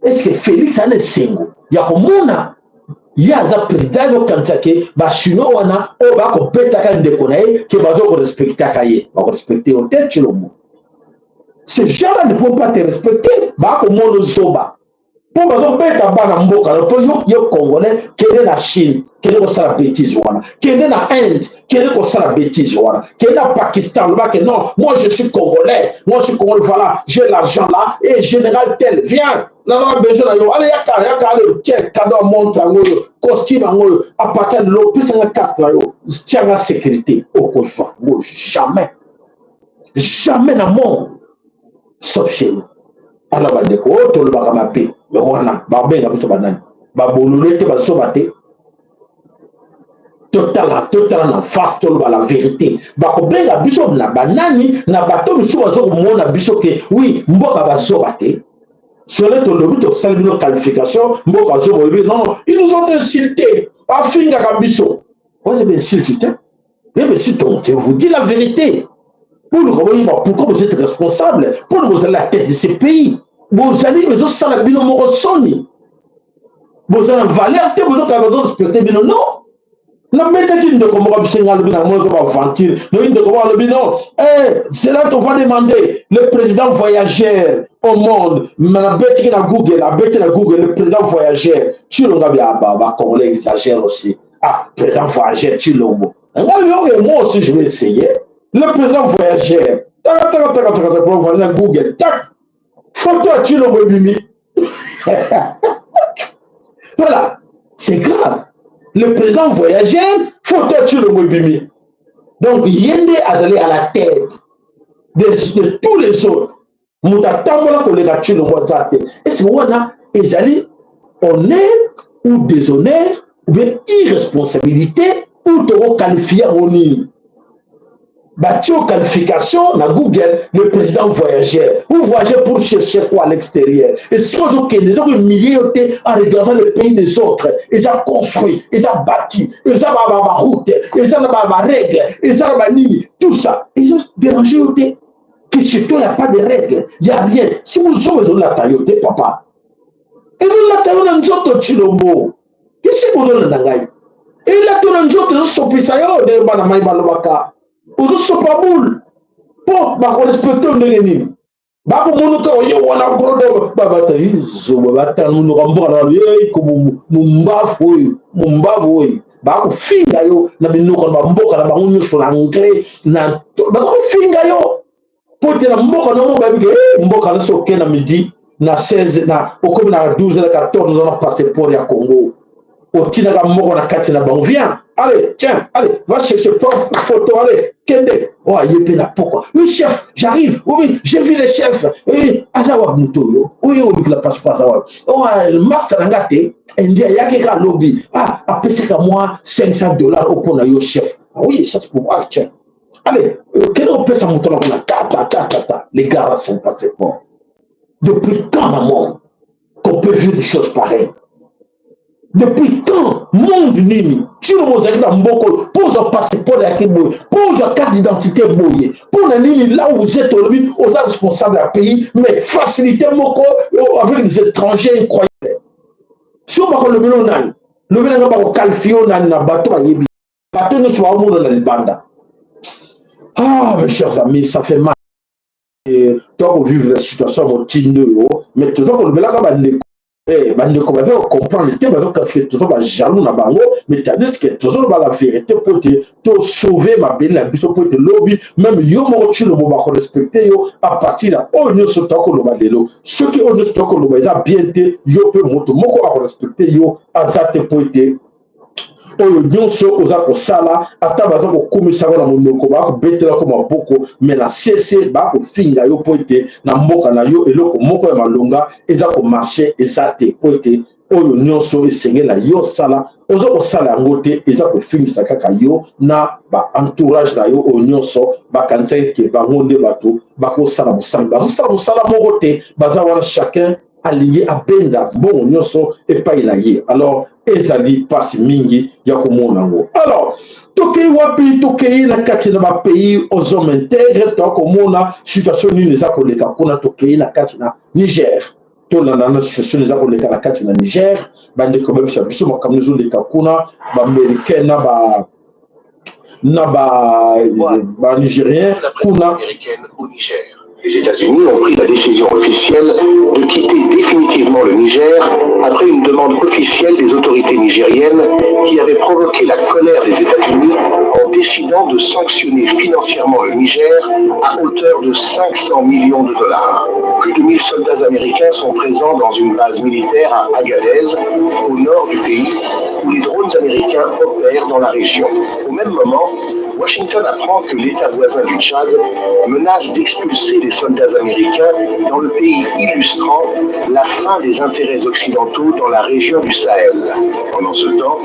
Est ce que Félix ana esengo ya komona ye aza président, azokanisa ke bachinois wana oyo bakobetaka ndeko na ye ke bazokorespectaka ye? Bakorespecte yo te, Tshilombo. Ces gens-là ne peuvent pas te respecter. Bakomona zoba mpo bazobeta bana mboka na mpo yo, yo Congolais, kende na Chine, kende kosala bétise wana, kende na Inde, kende kosala bétise wana, kende na Pakistan, lobake non, moi je suis congolais, moi je suis congolais, voilà, j'ai l'argent là, et général tel, viens, naza na besoin na yo, ale yaka, yaka, ale tiens, cadeau ya montre yango oyo, costume yango oyo, à partir de lelo opesanga carte na yo, tianga sécurité. Okozwa yango jamais, jamais na monde, sauf chez nous. Alors bandeko oyo tolobaka mabe, me wana babenga biso banani? Babololo te, bazoba te. Totala, totala na face, toloba la vérité. Bakobenga biso na banani? Na bato misusu baza komona biso ke oui, mboka bazoba te. Sole tolobi, tosali bino qualification mboka zoba, olobi non, ils nous ont insulté, bafingaka biso. Oyo bainsulte te, ye si je vous dis la vérité pour boyeba pourquoi vous êtes responsable, pour vous allez la tête de ce pays. Bozali ezosala bino moko soni, bozala valeur te, bozokaka bazorespecte bino. Non, nabetaki ndeko moko bisenga, alobi na moko baventure noyi, ndeko moko alobi non, eh, c'est là qu'on va demander le président voyageur au monde. Nabetiki na Google, abeti na Google le président voyageur Tshilonga bia, bacongolais exagère aussi. Ah, président voyageur Tshilombo, ngai ok, moi aussi je vais essayer le président voyageur. Taka taka taka taka taka na Google, tak, photo ya Tshilombo ebimi. Voilà, c'est grave, le président voyageur, photo ya Tshilombo ebimi. Donc ye nde azali à la tête de tous les autres. Moto atambola koleka Tshilombo aza te. Est-ce wana ezali honneur ou déshonneur ou bien irresponsabilité ou tokoqualifier yango nini? Batie yo qualification na Google, le président voyageur. Vous voyagez pour chercher quoi à l'extérieur? Esika ozokende eza kohumilie yo te en regardant le pays des autres. Eza construit, eza bâti, eza baroute, eza na barègle, eza na banini, tout ça. Ezo déranger yo te. Que chez toi, il n'y a pas de règles, il n'y a rien. Si vous avez la yo te, papa. Ezolata yo na nzoto Tshilombo. Esika ozolanda ngai. Elata yo na nzoto ezosopisa yo ndenge bana mai balobaka. Ozosopa boule. Po bakorespecte yo ndenge nini? Bakomonoka oye wana gorodo babata zoba batanunoka mboka na ye ko mumbafu oyo mumbavu oyo bakofinga yo na minoko na bamboka na bango nyonso na anglais na bakofinga yo mpo ete na mboka na yango bayebi ke eh, mboka nyonso oke na midi na 16 na okomi na 12 na 14 oza na passeport ya Congo otinaka moko na kati na bango viens allez tiens allez va chercher prends photo allez kende oyo oh, aye mpe na pokwa oui chef j'arrive oui j'ai vu le chef oui aza wapi moto oyo oyo olukila passeport aza wapi oh, masta na nga te ndi ayaki kaka lobi ah apesaka mwa 500 dollars oyo mpo na yo chef ah oui ça c'est pour ah tiens Allez, quel opesa moto na kuna ta ta ta ta ta les gars sont passés bon. Depuis quand na monde qu'on peut vivre des choses pareilles? Depuis quand monde nini tino bozalaki na mboka oyo mpo ozwa passeport yaki boye mpo ozwa carte d'identité boye mpo na nini là où vous êtes olobi oza responsable ya pays mais facilité moko avec des étrangers incroyable so bakolobela yo nani lobela nga bakoqualifie yo nani na bato bayebi bato nyonso baomona na libanda. Ah, mes chers amis, ça fait mal tokovivre situation ya motindo oyo, mais toza kolobelaka bandeko eh, bandeko baza kocomprendre te, bazokatika toza bajaloux na bango, mais tandis que tozoloba la vérité mpo ete tosauve mabele na biso, mpo ete lobi meme yo moko Tshilombo bakorespecte yo a partir ya oyo nyonso tokoloba lelo. Soki oyo nyonso tokoloba eza bien te, yo mpe moto moko akorespecte yo aza te, mpo ete oyo nyonso oza kosala ata baza kokumisa yo na monoko, bakobetela ko maboko, me na sese bakofinga yo, mpo ete na mboka na yo eloko moko ya malonga eza komarche eza te, mpo ete oyo nyonso esengeli na yo osala oza kosala yango te, eza kofingisa kaka yo na ba entourage na yo oyo nyonso bakanisaki ke bango nde bato bakosala mosala. Bazosala mosala moko te, baza wana chacun alingi abenda mbongo nyonso epai na ye. Alors ezali mpasi mingi ya komona yango. Alors tokei wapi? Tokei na kati na bapays aux hommes intègres, tokomona situation nini eza koleka kuna. Tokei na kati na Niger, tolanda na situation eza koleka na kati na Niger. Bandeko bayebisa biso makambo ezoleka kuna, baaméricain na ba na ba ba nigérien kuna. Les États-Unis ont pris la décision officielle de quitter définitivement le Niger après une demande officielle des autorités nigériennes qui avait provoqué la colère des États-Unis en décidant de sanctionner financièrement le Niger à hauteur de 500 millions de dollars. Plus de 1000 soldats américains sont présents dans une base militaire à Agadez, au nord du pays, où les drones américains opèrent dans la région. Au même moment, Washington apprend que l'État voisin du Tchad menace d'expulser les soldats américains dans le pays, illustrant la fin des intérêts occidentaux dans la région du Sahel. Pendant ce temps,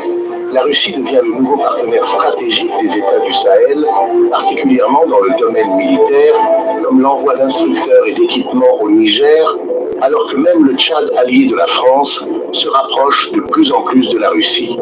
la Russie devient le nouveau partenaire stratégique des États du Sahel, particulièrement dans le domaine militaire, comme l'envoi d'instructeurs et d'équipements au Niger, alors que même le Tchad, allié de la France, se rapproche de plus en plus de la Russie.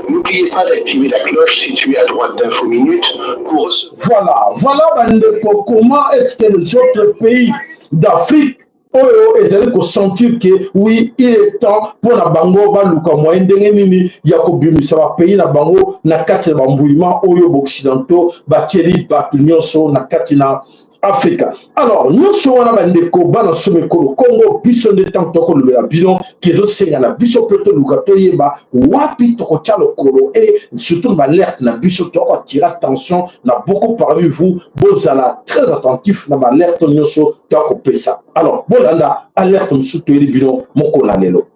N'oubliez pas d'activer la cloche située à droite d'Info Minute pour recevoir. Voilà, voilà bandeko, comment est-ce que les autres pays d'Afrique oyo ezali kosentir ke oui, il est temps mpo na bango baluka moyen ndenge nini ya kobimisa bapays na bango na kati na bambouillement oyo baoccidentaux batieli bato nyonso na kati na Afrika. Alors nyonso wana bandeko bana somo ekolo Congo, biso nde ntango tokolobela bino kezosenga na biso mpe toluka toyeba wapi tokotya lokolo, e surtout na baalerte na biso tokoatira attention na beaucoup parmi vous, bozala très attentif na baalerte nyonso tokopesa. Alors bolanda alerte mosusu toyeli bino mokolo na lelo.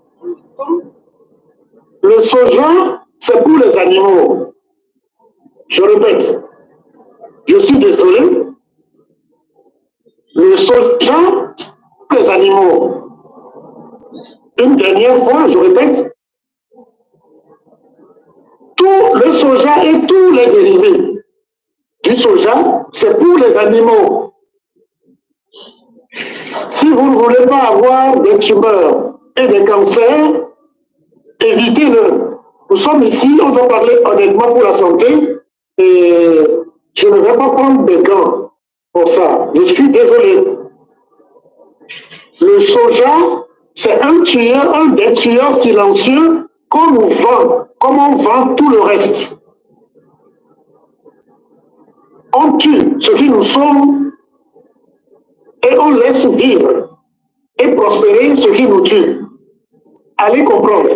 Le soja, c'est pour les animaux. Je répète, je suis désolé. Le soja, les animaux. Une dernière fois, je répète, tout le soja et tous les dérivés. Du soja, c'est pour les animaux. Si vous ne voulez pas avoir des tumeurs et des cancers, évitez-le. Nous sommes ici, on doit parler honnêtement pour la santé et je ne vais pas prendre des gants pour ça. Je suis désolé. Le soja, c'est un tueur, un des tueurs silencieux qu'on nous vend, comme on vend tout le reste. On tue ce qui nous sauve et on laisse vivre et prospérer ce qui nous tue. Allez comprendre.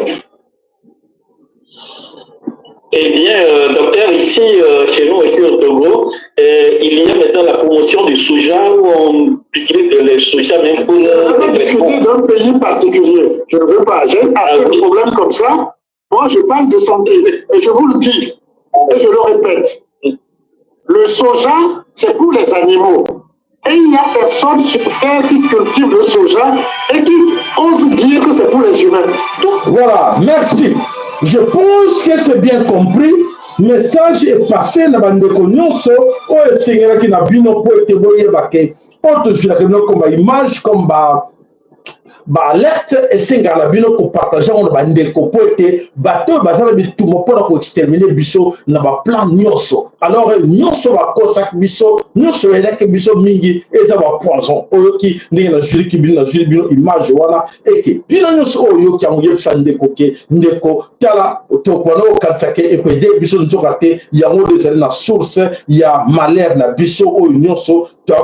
Eh bien, euh, docteur, ici, euh, chez nous, ici au Togo, euh, il y a maintenant la promotion du soja où on utilise le soja même pour le discuter d'un pays particulier. Je ne veux pas. J'ai assez ah, de problèmes comme ça. Moi, je parle de santé. Et je vous le dis, et je le répète. Le soja, c'est pour les animaux. Et il n'y a personne sur Terre qui cultive le soja et qui ose dire que c'est pour les humains. Voilà, merci. Je pense que c'est bien compris. Message est passé na bandeko nyonso oyo esengelaki na bino mpo ete boyeba ke oyo tozwilaka bino comme ba image comme ba baalerte esengaka na bino kopartage yango na bandeko mpo ete bato oyo baza na bitumba mpo na koextermine biso na baplan nyonso. Alors nyonso bakosaki biso, nyonso bayelaki biso mingi eza bapoison. Oyoki ndenge nazwiliki bino, nazwili bino image wana eke bino nyonso oyo oyoki yango, yebisa ndeko ke ndeko tala tokwana okanisa ke ekoede biso, nzoka te yango nde ezali na source ya malheur na biso oyo nyonso toya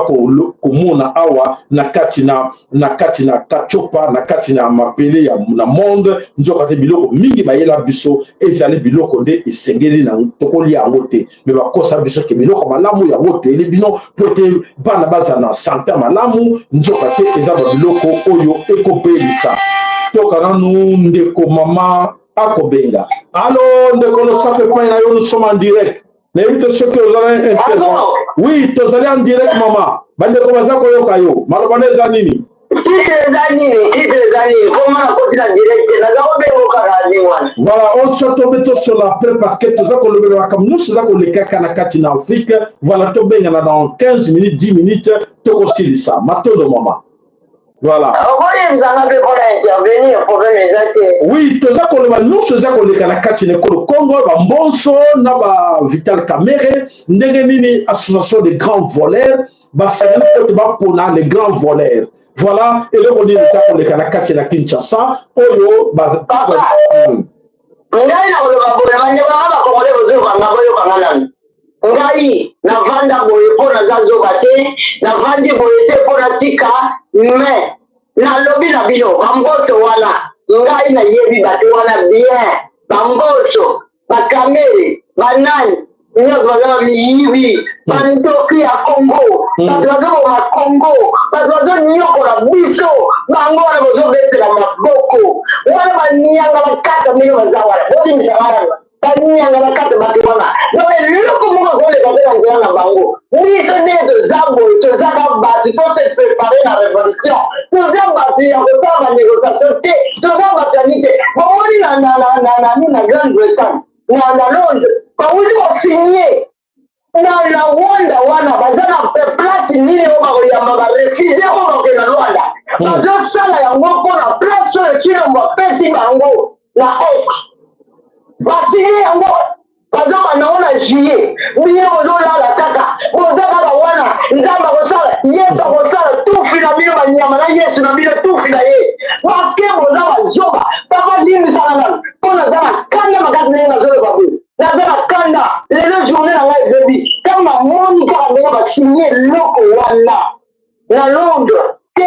komona awa na kati na na kati na kachopa na kati na mabele ya na monde. Nzoka te biloko mingi bayela biso ezali biloko nde esengeli na tokolia yango te, me bakosa biso ke biloko malamu yango toyeli bino mpo ete bana bazala na sante malamu. Nzoka te eza ba biloko oyo ekobelisa. Toka nanu ndeko mama akobenga. Alo ndeko, losako epai na yo, nous sommes en direct. Nayebi te soki ozala intervention. Oui, tozali en direct mama, bandeko baza koyoka yo, maloba na eza nini? Titre eza nini? Titre eza nini? Koma nakoti na direct, naza kobengo kaka ni wana. Voilà, oso tobe tosola après parce que toza kolobela makambo nyonso eza kolekaka na kati na Afrique. Voilà, tobengana dans 15 minutes, 10 minutes tokosilisa. Matondo mama. Voilà. Okoyebisanga mpe mpona intervenir, problème eza te. Oui, toza koloba nyonso eza koleka na kati na ekolo Congo, bambonso na ba Vital Kamerhe, ndenge nini association de grands voleurs basangani mpo ete bapona les grands voleurs. Voilà, eloko nini eza koleka na kati na Kinshasa oyo Papa, ngai nakoloba boye, bandeko nanga bakongole, bozoyoka nga, boyoka nga nanu. Ngai navanda boye mpo naza zoba te, navandi boye te mpo natika me nalobi na bino bamboso wana, ngai nayebi bato wana bien, bamboso, bakamere, banani nyonso baza bamiyibi, bandoki ya Kongo, bato bazoboma Kongo, bato bazonyokola biso, bango wana bozobetela maboko wana, banianga bakata ndenge baza wana, bolimbisa wana banianga bakata bato wana. Donc eloko moko ekoleka te na nzela na bango. Biso ndenge toza boye, tozaka bato tose prépare na révolution, toza bato ya kosala banégociation te, toza bato ya nini te. Bomoni na Grande Bretagne, na Londres, bawuti kosigne na Rwanda wana, baza na place nini oyo bakoyamba barefugie oyo bakokende na Rwanda? Bazosala yango mpo na place oyo Tshilombo apesi bango na Est, basigne yango, bazobanda ngo na juillet. Bino bozolala kaka, boza kaka wana. Nzambe akosala, Yesu akosala. Tufi na bino banyama na Yesu na bino, tufi na ye, parce que boza bazoba. Papa, limbisaka nanu mpo naza na kanda makasi ndenge nazoloba boye, naza na kanda. Lelo journée na ngai ebebi ntango namoni kaka ndenge basigne eloko wana na Londres ke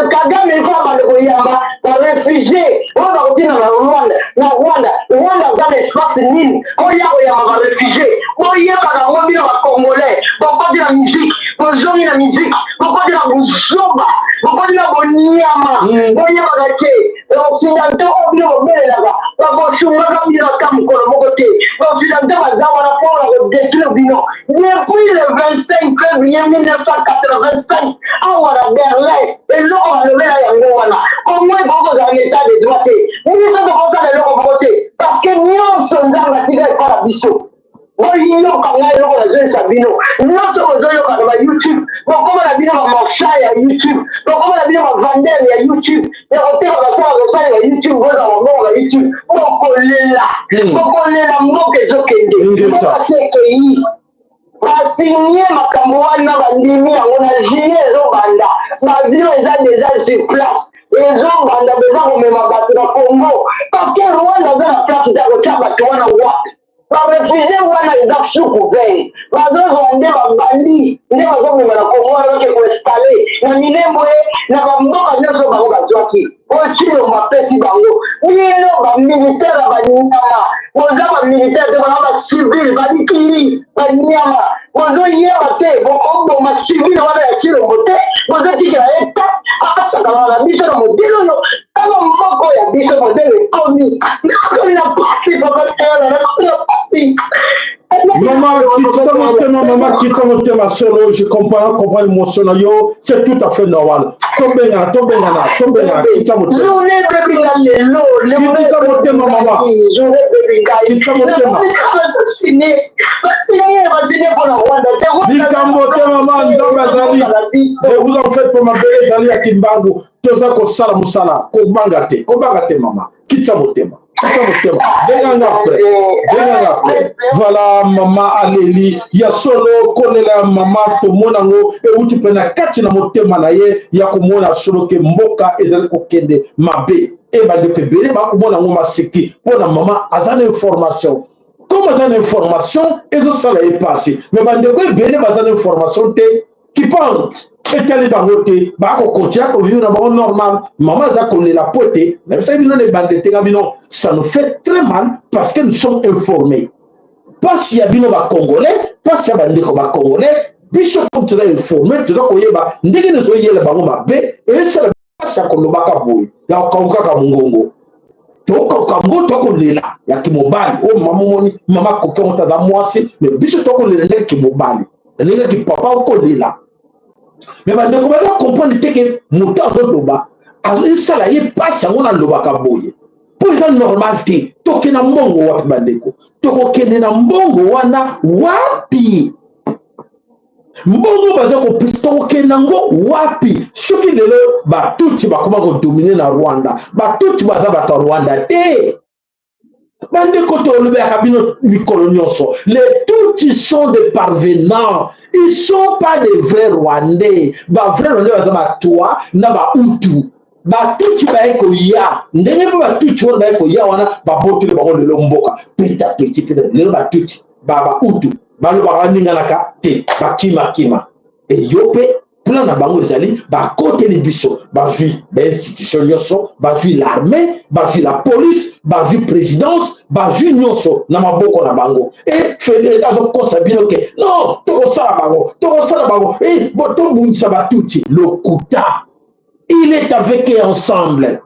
Kagame ifo abanda koyamba barefugie oyo bakotinda na Rwanda. Na Rwanda, Rwanda aza na espace nini oya koyamba barefugie? Boyebaka yango bino bacongolais, bokoti na musique, bozongi na musique, bokoti na buzoba, bokoti na boniama. Boyebaka te baoccidentaux oyo bino bobelelaka bakosungaka bino ata mokolo moko te. Baoccidentaux baza wana mpona kodétruire bino depuis le 25 février 1985 awa na Berlin. Eloko balobela yango wana, Kongo ekoki kozala na état de droit te, biso tokosala eloko moko te, parce que nyonso Nzambe atika epa na biso. Boyoka ngai eloko nazoyesa bino nyonso, bozoyoka na ba YouTube, bokoma na bino ba marchand ya YouTube, bokoma na bino ba vendeur ya YouTube, ya koteka basala kosalela YouTube, bozwa mabongo na YouTube, bokolela, bokolela, mboka ezokende, mboka se ekei. Basigne makambo wana, bandimi yango na juillet ezobanda, baavion eza deja sur place, ezobanda deja komema bato na Congo, parce que Rwanda aza na place ya kotia bato wana wapi? Ba refugie wana eza sous couvert, bazozwa nde babandi nde bazomema na Congo wana, bake koinstalle na Minembwe, na bamboka nyonso bango bazwaki oyo Tshilombo apesi bango. Bino bamilitaire ya banyama, boza bamilitaire te, boza bacivile balikili banyama, bozoyeba te bokoboma civile wana ya Tshilombo te, bozotikela ye te asakana na biso na modele oyo. Tala moko ya biso modele ekomi, nakomi na pasi, papa Tala, nakomi na pasi. Maman, kitisa motema, maman, kitisa motema solo, je comprends, comprends l'émotion na yo, c'est tout à fait normal. Tobengana, tobengana, tobengana, kitisa motema. Journée ebebi nga lelo. Kitisa motema, maman. Journée ebebi ngai. Kitisa motema. Basine, basine, basine mpona Rwanda te. Likambo te, maman, Nzambe azali. Ne vous en faites pas, mabele ezali ya Kimbangu. Toza kosala mosala, kobanga te, kobanga te, mama. Kitisa motema. Kitisa motema. Benganga après. Benganga après. Voilà, mama aleli. Ya solo, kolela mama, tomona yango euti mpe na kati na motema na ye ya komona solo ke mboka ezali kokende mabe. E bandeko ebele bakomona yango maseki mpo na mama aza na information. Comme aza na information, ezosala ye mpasi. Mais bandeko ebele baza na information te, qui pense etali bango te, bakokontinue kovivre na bango normal. Mama aza kolela po ete nayebisaki bino na ebanda etenga bino, ça nous fait très mal parce que nous sommes informés. Mpasi ya bino bacongolais, mpasi ya bandeko bacongolais, biso comme toza informé, toza koyeba ndenge ezoyela bango mabe, esala mpasi ya kolobaka boye, ya kokangukaka mongongo, tokoka ngo, tokolela ya kimobali oyo mama omoni, mama akoki yango te, aza mwasi, me biso tokolela ndenge kimobali, ndenge kipapa okolela. Me bandeko baza comprendre te ke moto azoloba esala ye mpasi, yango nalobaka boye mpo eza normal te. Tokende na mbongo wapi bandeko? Tokokende na mbongo wana wapi? Mbongo baza kopesa, tokokende yango wapi? Soki lelo batutsi bakoma kodomine na Rwanda, batutsi baza bato ya Rwanda te. Bandeko, tolobelaka bino mikolo nyonso, les tutsi sont des parvenants, ils sont pas des vrais Rwandais. Bavrai Rwandais baza batwa na bahutu. Batutsi baye koya ndenge mpe batutsi wana baye koya wana, baboteli bango lelo mboka peta peti peta. Lelo batutsi bahutu balobaka, baninganaka te, bakimakima. Eyo mpe plan na bango ezali, bakoteli biso, bazwi bainstitution nyonso, bazwi l'armée, bazwi la police, bazwi présidence, bazwi nyonso na maboko na bango. E Félix azokosa bino ke non, tokosala bango, tokosala bango, e tobundisa batutsi. Lokuta. Il est avec eux ensemble,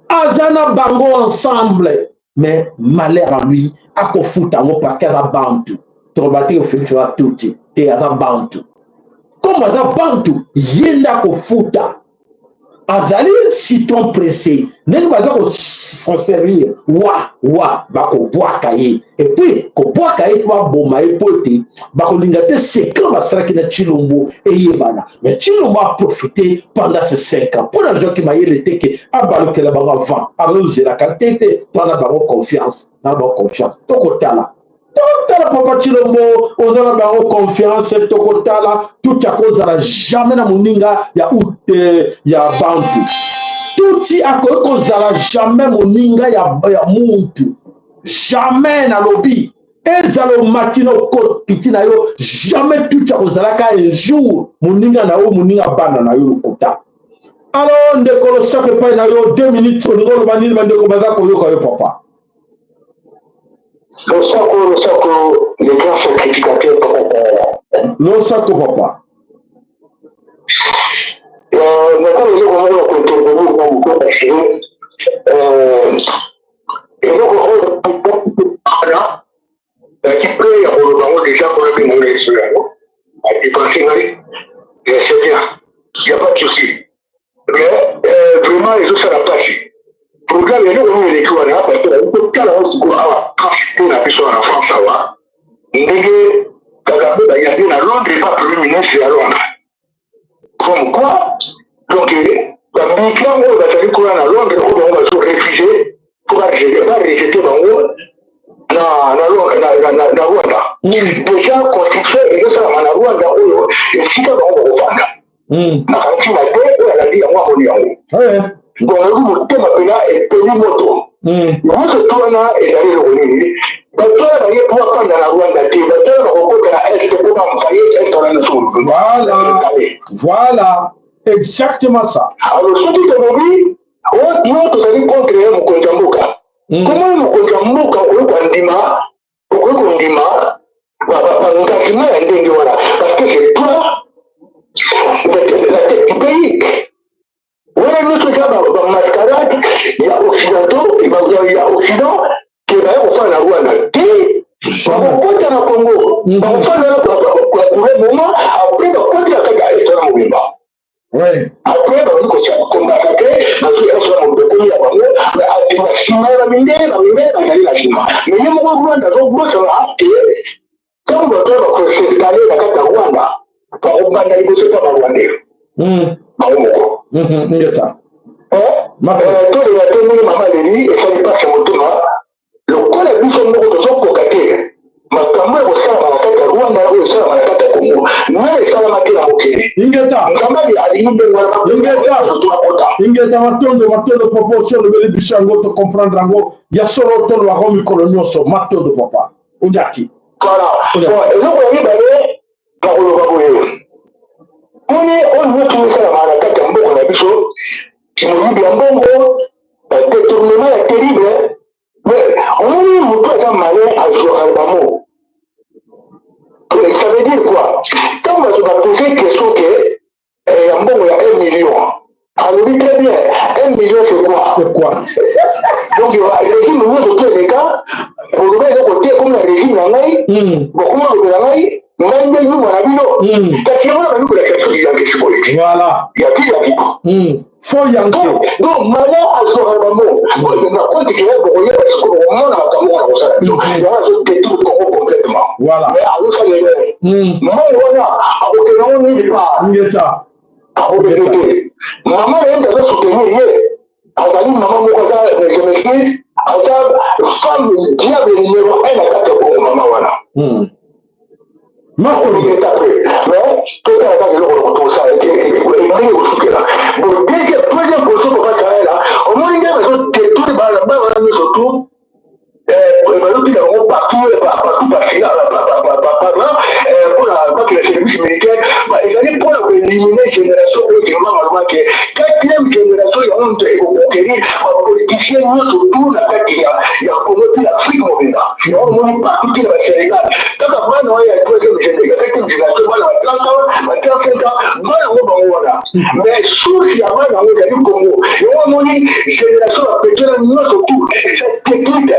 aza na bango ensemble, mais malheur à lui, akofuta yango parce que aza bantu. Toloba te Félix aza tutsi te, aza bantu. Comme aza bantu, ye nde akofuta. Azali citron pressé, ndenge baza kosan servir wa wa, bakobwaka ye, et puis kobwaka ye mpo baboma ye, mpo ete bakolinga te secret basalaki na Tshilombo eyebana. Mais Tshilombo a profité pendant ces 5 ans mpo nazwaki mayele te ke abalukela bango avant, azozelaka te te mpo na bango confiance, na bango confiance. Tokotala, tokotala, papa Tshilombo oza na bango confiance, tokotala. Tuti akozala jamais na moninga ya, ya bantu. Tuti akoki kozala jamais moninga ya muntu, jamais. Nalobi ezala omati na okokiti na yo, jamais tuti akozalaka un jour moninga na yo, moninga bana na yo. Lokuta. Alors ndeko, losako epai na yo, 2 minutes, olingi oloba nini? Bandeko baza koyoka yo, papa. Losako, losako, le grand sacrificateur, papa. Losako, papa. Nakomi eloko moko ya kointervenir na moto, parce que eloko oyo wana naki mpe ya koloba yango déjà mpona mpe ngona yeso yango adepense ngai, c'est bien, y a pas de souci, mais vraiment ezosala mpasi. Programme eloko nini eleki wana? Parce que totala yango sikoyo awa, mpo na biso na France awa. Ndenge Kagame bayambi na Londres epa premier ministre ya Londres. Comme quoi, donc ba migrants oyo bazali kuna na Londres oyo bango bazo refuser po ba rejeter bango na na na na, na Rwanda. Déjà constitution ezosalama na Rwanda oyo esika bango bakofanda. Nakanisi mabe oyo alandi yango amoni yango. Donc nayoki motema mpena epeli moto. Nyonso to wana ezali eloko nini? Bato wana baye mpo bafanda na Rwanda te, bato wana bakokota na Est mpo bampaye Est wana nyonso. Voilà, voilà, exactement ça. Alors soki tolobi oyo tozali contre ye mokonzi ya mboka, comment mokonzi ya mboka okoki kondima okoki kondima baengagement ya ndenge wana parce que c'est toi la tête du pays wana nyonso eza bamascarade ya occidentaux ya occident ke baye kofanda na rwanda te bakokota na congo bakofanda na pour moment après bakoti na kati ya est wana mobimba Après bakoki kotia kombaka te bazwi esola mobekoli ya bango na nsima ya bamindele bamindele bazali na nsima me ye moko rwanda azobosana te ntango bato oyo bakosinstale na kati ya rwanda bakobanda liboso mpa barwandais bango moko ngeta tolela te ndenge mama aleli esali mpasi ya motema Lokola biso moko tozokoka te makambo ya kosalama na kati ya Rwanda oyo esalama na kati ya Congo nani esalama te na mokili. Ingeta. Nzambe alingi ndenge wana. Ingeta. Ingeta matondo matondo papa osi olobeli biso yango to comprendre yango ya solo tolobaka mikolo nyonso matondo papa onyati. Voilà. Bon, eloko ya mibale nakoloba boye poni oyo nyonso esalama na kati ya mboka na biso kimoyibi ya mbongo ba detournement ya terrible mais omoni moto aza malin azwaka na bamo ça veut dire quoi ntango bato bapose question ke eh, ya mbongo ya 1 million alobi très bien 1 million c'est quoi c'est quoi donc régime nyonso to eleka koloba eloko te ekomi na régime na ngai bokoma lobela ngai ngai nde yuma na bino kasi yango na bandi kolakisa biso liyanke sikoyo voilà ya biyakipo fo yanke donc malin azwaka bango na compte ke bokoyeba sikoyo bokomona makambo wana kosala bino yango azo détruire Congo complètement voilà mais azosala erreur mbongo wana akokende yango nini pa ngeta akokende te mama na ye nde azo soutenir ye azali mama moko aza je m'excuse aza femme diable numéro 1 na kati ya Congo mama wana Makolo mais totala kaka eloko na kotosala ndenge ekosukela bon deuxième troisième position papa saela omoni nde bazo détourne bana bana wana nyonso tout bazotinda bango partout partout par là mpona bakela service militaire ezali mpona koelimine génération oyo kimba maloba ke quatrième génération yango moto ekokonkerir bapoliticien nyonso tout na kati ya congo mpe na afrique mobimba yango omoni partout ti na basénégal kaka bana oyo ya troisième génération ya quatrième génération bana ba 30 ans ba 35 ans bana yango bango wana mais source ya bana yango ezali congo yango omoni génération bapetola nyonso tout eza technique.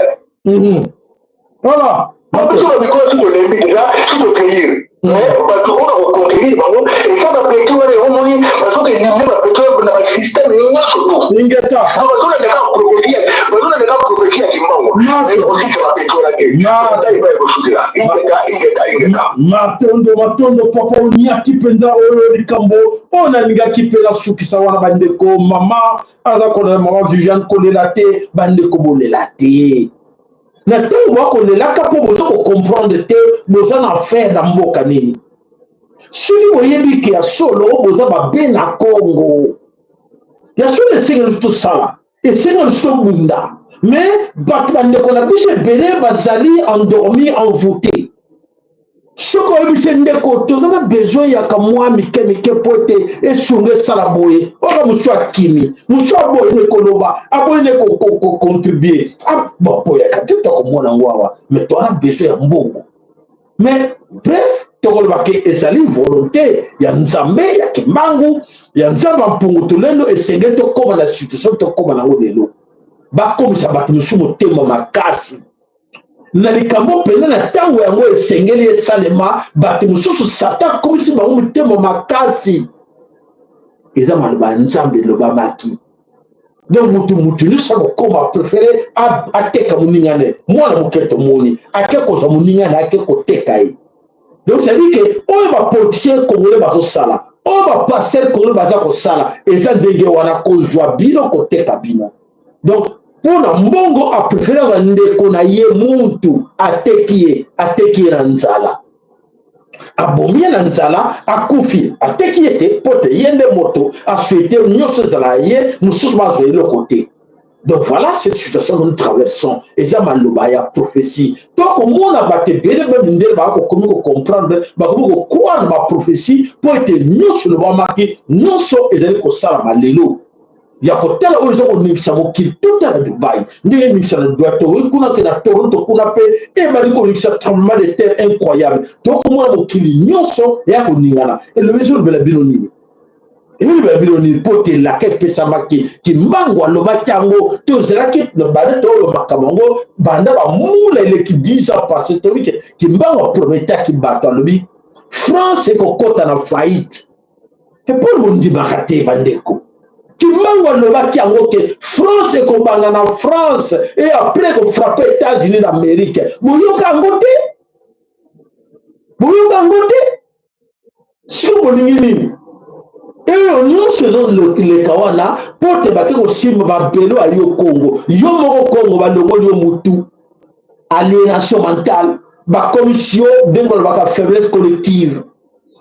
Voilà. Biso ba mikolo soki tolembi deja soki tocueillir mais bato oyo bakoconquérir bango eza bapeti wana yango omoni bazokelimine bapeti oyo na basystème nyonso to ingeta bazolanda kaka prophetie bazolanda kaka prophetie ya kimbangu osilisa bapeti wana te ata epai ekosukela ingeta ingeta ingeta matondo matondo papa onyati mpenza oyo likambo oyo nalingaki mpe nasukisa wana bandeko mama aza kolela mama viviane kolela te bandeko bolela te na ntango bakolelaka mpo boza kocomprendre te boza na affaire na mboka nini soki boyebi ke ya solo boza babe na congo ya solo esengeli biso tosala esengeli biso tobunda mais bato bandeko na biso ebele bazali endormi envoute soki oyebisi ndeko toza na besoin ya kamwa mike mike mpo ete esunga esala boye oka mosusu akimi mosusu aboyi ne koloba aboyi ne kocontribue boyaka te tokomona yango awa mais toza na besoin ya mbongo mais bref tokoloba ke ezali volonté ya nzambe ya kimbangu ya nzambe ya mpungu tolendo esengeli tokóma na situation tokóma nango lelo bakomisa bato mosusu motema makasi na likambo mpenza na ntango yango esengeli esalema bato mosusu satan akomisi bango motema makasi eza maloba ya nzambe elobamaki. Donc mutu mutu nyonso akokoma prefere ateka moninga ne mwana moke. Tomoni ake kozwa moninga na ake koteka ye. Donc c'est à dire que oyo bapoliticien congolais bazosala, oyo bapasteur congolais baza kosala, eza ndenge wana, kozwa bino, koteka bino. Donc mpo na mbongo, aprefere azwa ndeko na ye muntu, ateki ye, ateki ye na nzala, abomi ye na nzala, akufi, ateki ye te mpo te ye nde moto asouhaite nyonso ezala ye, mosusu bazwa eloko te. Donc voilà cette situation que nous traversons. Eza maloba ya prophétie. Tokomona bato ebele, bamindele bakokomi kocomprendre, bakomi kokroire na baprophétie, mpo ete nyonso elobamaki, nyonso ezali kosalama lelo. Ya kotala oyo eza koningisa mokili, tota na Dubai ndenge eningisa na Dubai, tokoki kuna ke na Toronto kuna mpe ebandi koningisa, tremblement de terre incroyable. Tokomona mokili nyonso ya koningana. Elobi, ezolobela bino nini? Ezolobela bino nini? Mpo te elaka epesamaki, Kimbangu alobaki yango. Tozalaki banda toyoloba makambo yango banda bamula eleki 10 ans passé. Toyebi ke Kimbangu aprometaki bato, alobi France ekokɔta na faillite. Epole bondimaka te, bandeko. Kimbangu alobaki yango ke France ekobanda na France et après ekofrappe États-Unis d'Amérique. Boyoka yango te, boyoka yango te. Sikoyo bolingi nini? Eyo nyonso ezoleka wana mpo te bake kosimba babelo ya yo Kongo, yo moko Kongo balongoli yo mutu, aliénation mentale, bakomisi yo ndenge balobaka faiblesse collective,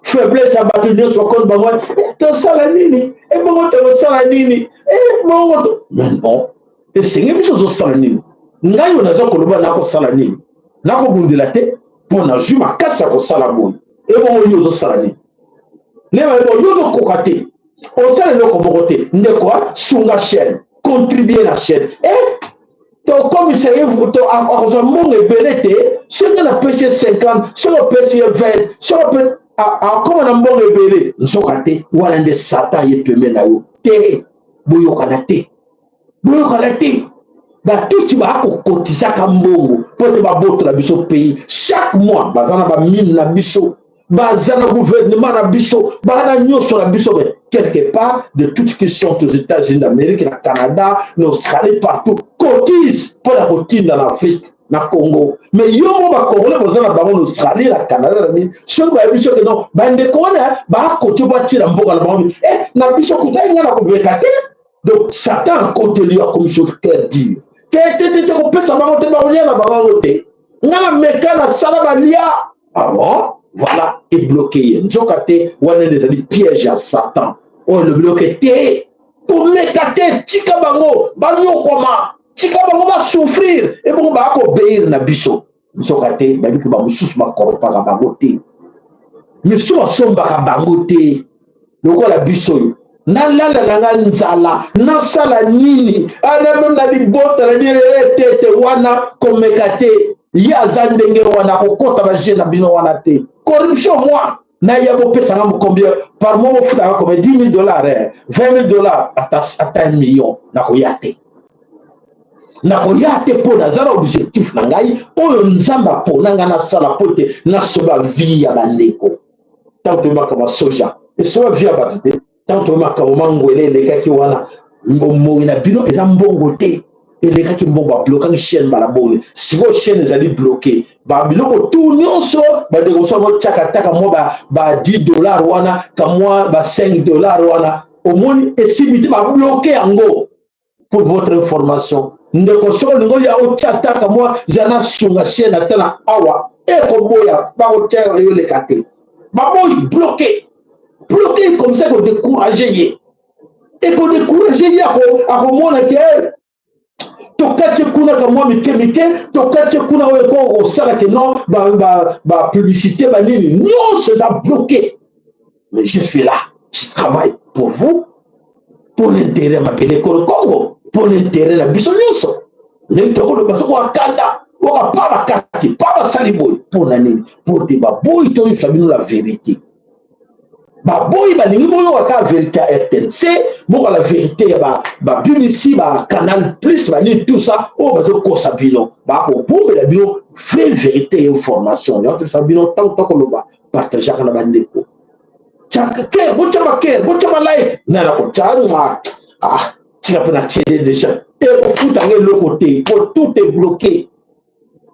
faiblesse ya bato nyonso. Bakomi bango eh, tosala nini? Ebongo tokosala nini? Ebongo to mais non, esenge biso tozosala nini? Ngai oyo naza koloba, nakosala nini? Nakobundela te mpo nazwi makasi ya kosala boye. Ebongo yo ozosala nini? Leba ebo, yo ozokoka te, osala eloko moko te. Ndeko, sunga chaîne, contribue na chaîne. Eh, tokomisa ye, akozwa mbongo ebele te. Soki napesi ye 50, soki opesi ye 20, soki akoma na mbongo ebele. Nzoka te, wana nde Satan ye pembe na yo te. Boyokana te, boyokana te. Batuti bakokotisaka mbongo mpo te babotola biso pays. Chaque mois baza na bamine na biso, baza na gouvernement na biso, baza na nyonso na biso. Mais quelque part, de toutes qui sont aux États-Unis d'Amérique, na Canada, na Australie, partout, cotise mpo na kotinda na Afrique, na Congo. Mais yo mo bacongolais boza na bango na Australie, na Canada, na nini, soki bayebi soki non, bandeko wana bakoti batila mboka na bango, eh, na biso kutai ngai na kobeka te. Donc Satan akoteli yo, akomisi yo cœur dur. Te te te te, kopesa bango te, bakolia na bango yango te. Ngai na meka, nasala, balia. Ah bon, voilà, ebloke ye. Nzoka te, wana nde ezali piège ya Satan oyo elobi loke te, komeka te, tika bango banyokwama, tika bango basouffrir, ebongo bakobeir na biso. Nzoka te, bayebi ke bamosusu bakorompaka bango te, misusu basombaka bango te lokola biso. Oyo nalala na nga nzala, nasala nini? Anameme na libota na nini te te, wana komeka te. Ye aza ndenge wana, akokɔta baje na bino wana te. Corruption moi naya, bopesanga combien par mois, bofutaka combien? 10 000 dollars, eh, 20 000 dollars, ata ata 1 million, nakoya te, nakoya te, mpo naza na objectif na ngai oyo Nzambe apona ngai nasala, mpo ete nasoba vie ya bandeko. Ntango toyebaka masoja esoba vie ya bato te, ntango toyeba makambo mangwele elekaki wana, bomoi na bino eza mbongo te, elekaki mbongo. Bablokaki chaîne mbala boni? Sikoyo chaîne ezali bloqué, babiloko tu nyonso. Bandeko mosusu bakotiaka taka mwa ba 10 dollar wana, kamwa ba 5 dollar wana, omoni esimbi te, babloquer yango. Pour votre information, ndeko, soki olingi oya otia taka mwa zala na sunga chaîne, ata na awa ekoboya, bakotia eyoleka te, baboyi, bloqué, bloqué. Comme ça ekodécourage ye, ekodécourage ye, akomona ke tokati kuna ka mwa mike mike, tokati kuna oyo eko kosala ke non, bapublicité banini nyonso eza bloqué. Mais je suis là, je travaille pour vous, pour l'intérêt ya mabele ekolo Congo, pour l'intérêt na biso nyonso. Ndenge tokoloba, soki wakanda oka pa bakati pa basali boye, mpo na nini? Mpo te baboyi toyebisa bino la vérité. Baboyi, balingi boyoka kaka vérité ya RTNC, boka la vérité ya baBBC, baCanal Plus, banini, tout ça oyo bazokosa bino, bakobombela bino vraie vérité ya information. Yango tobisa bino, ntango tokoloba, partageaka na bandeko, tiaka cœur, botya bacœur, botya balike. Nana kotya, ah. Tika mpe na tiele deja ekofuta nga eloko te mpo tout est bloqué.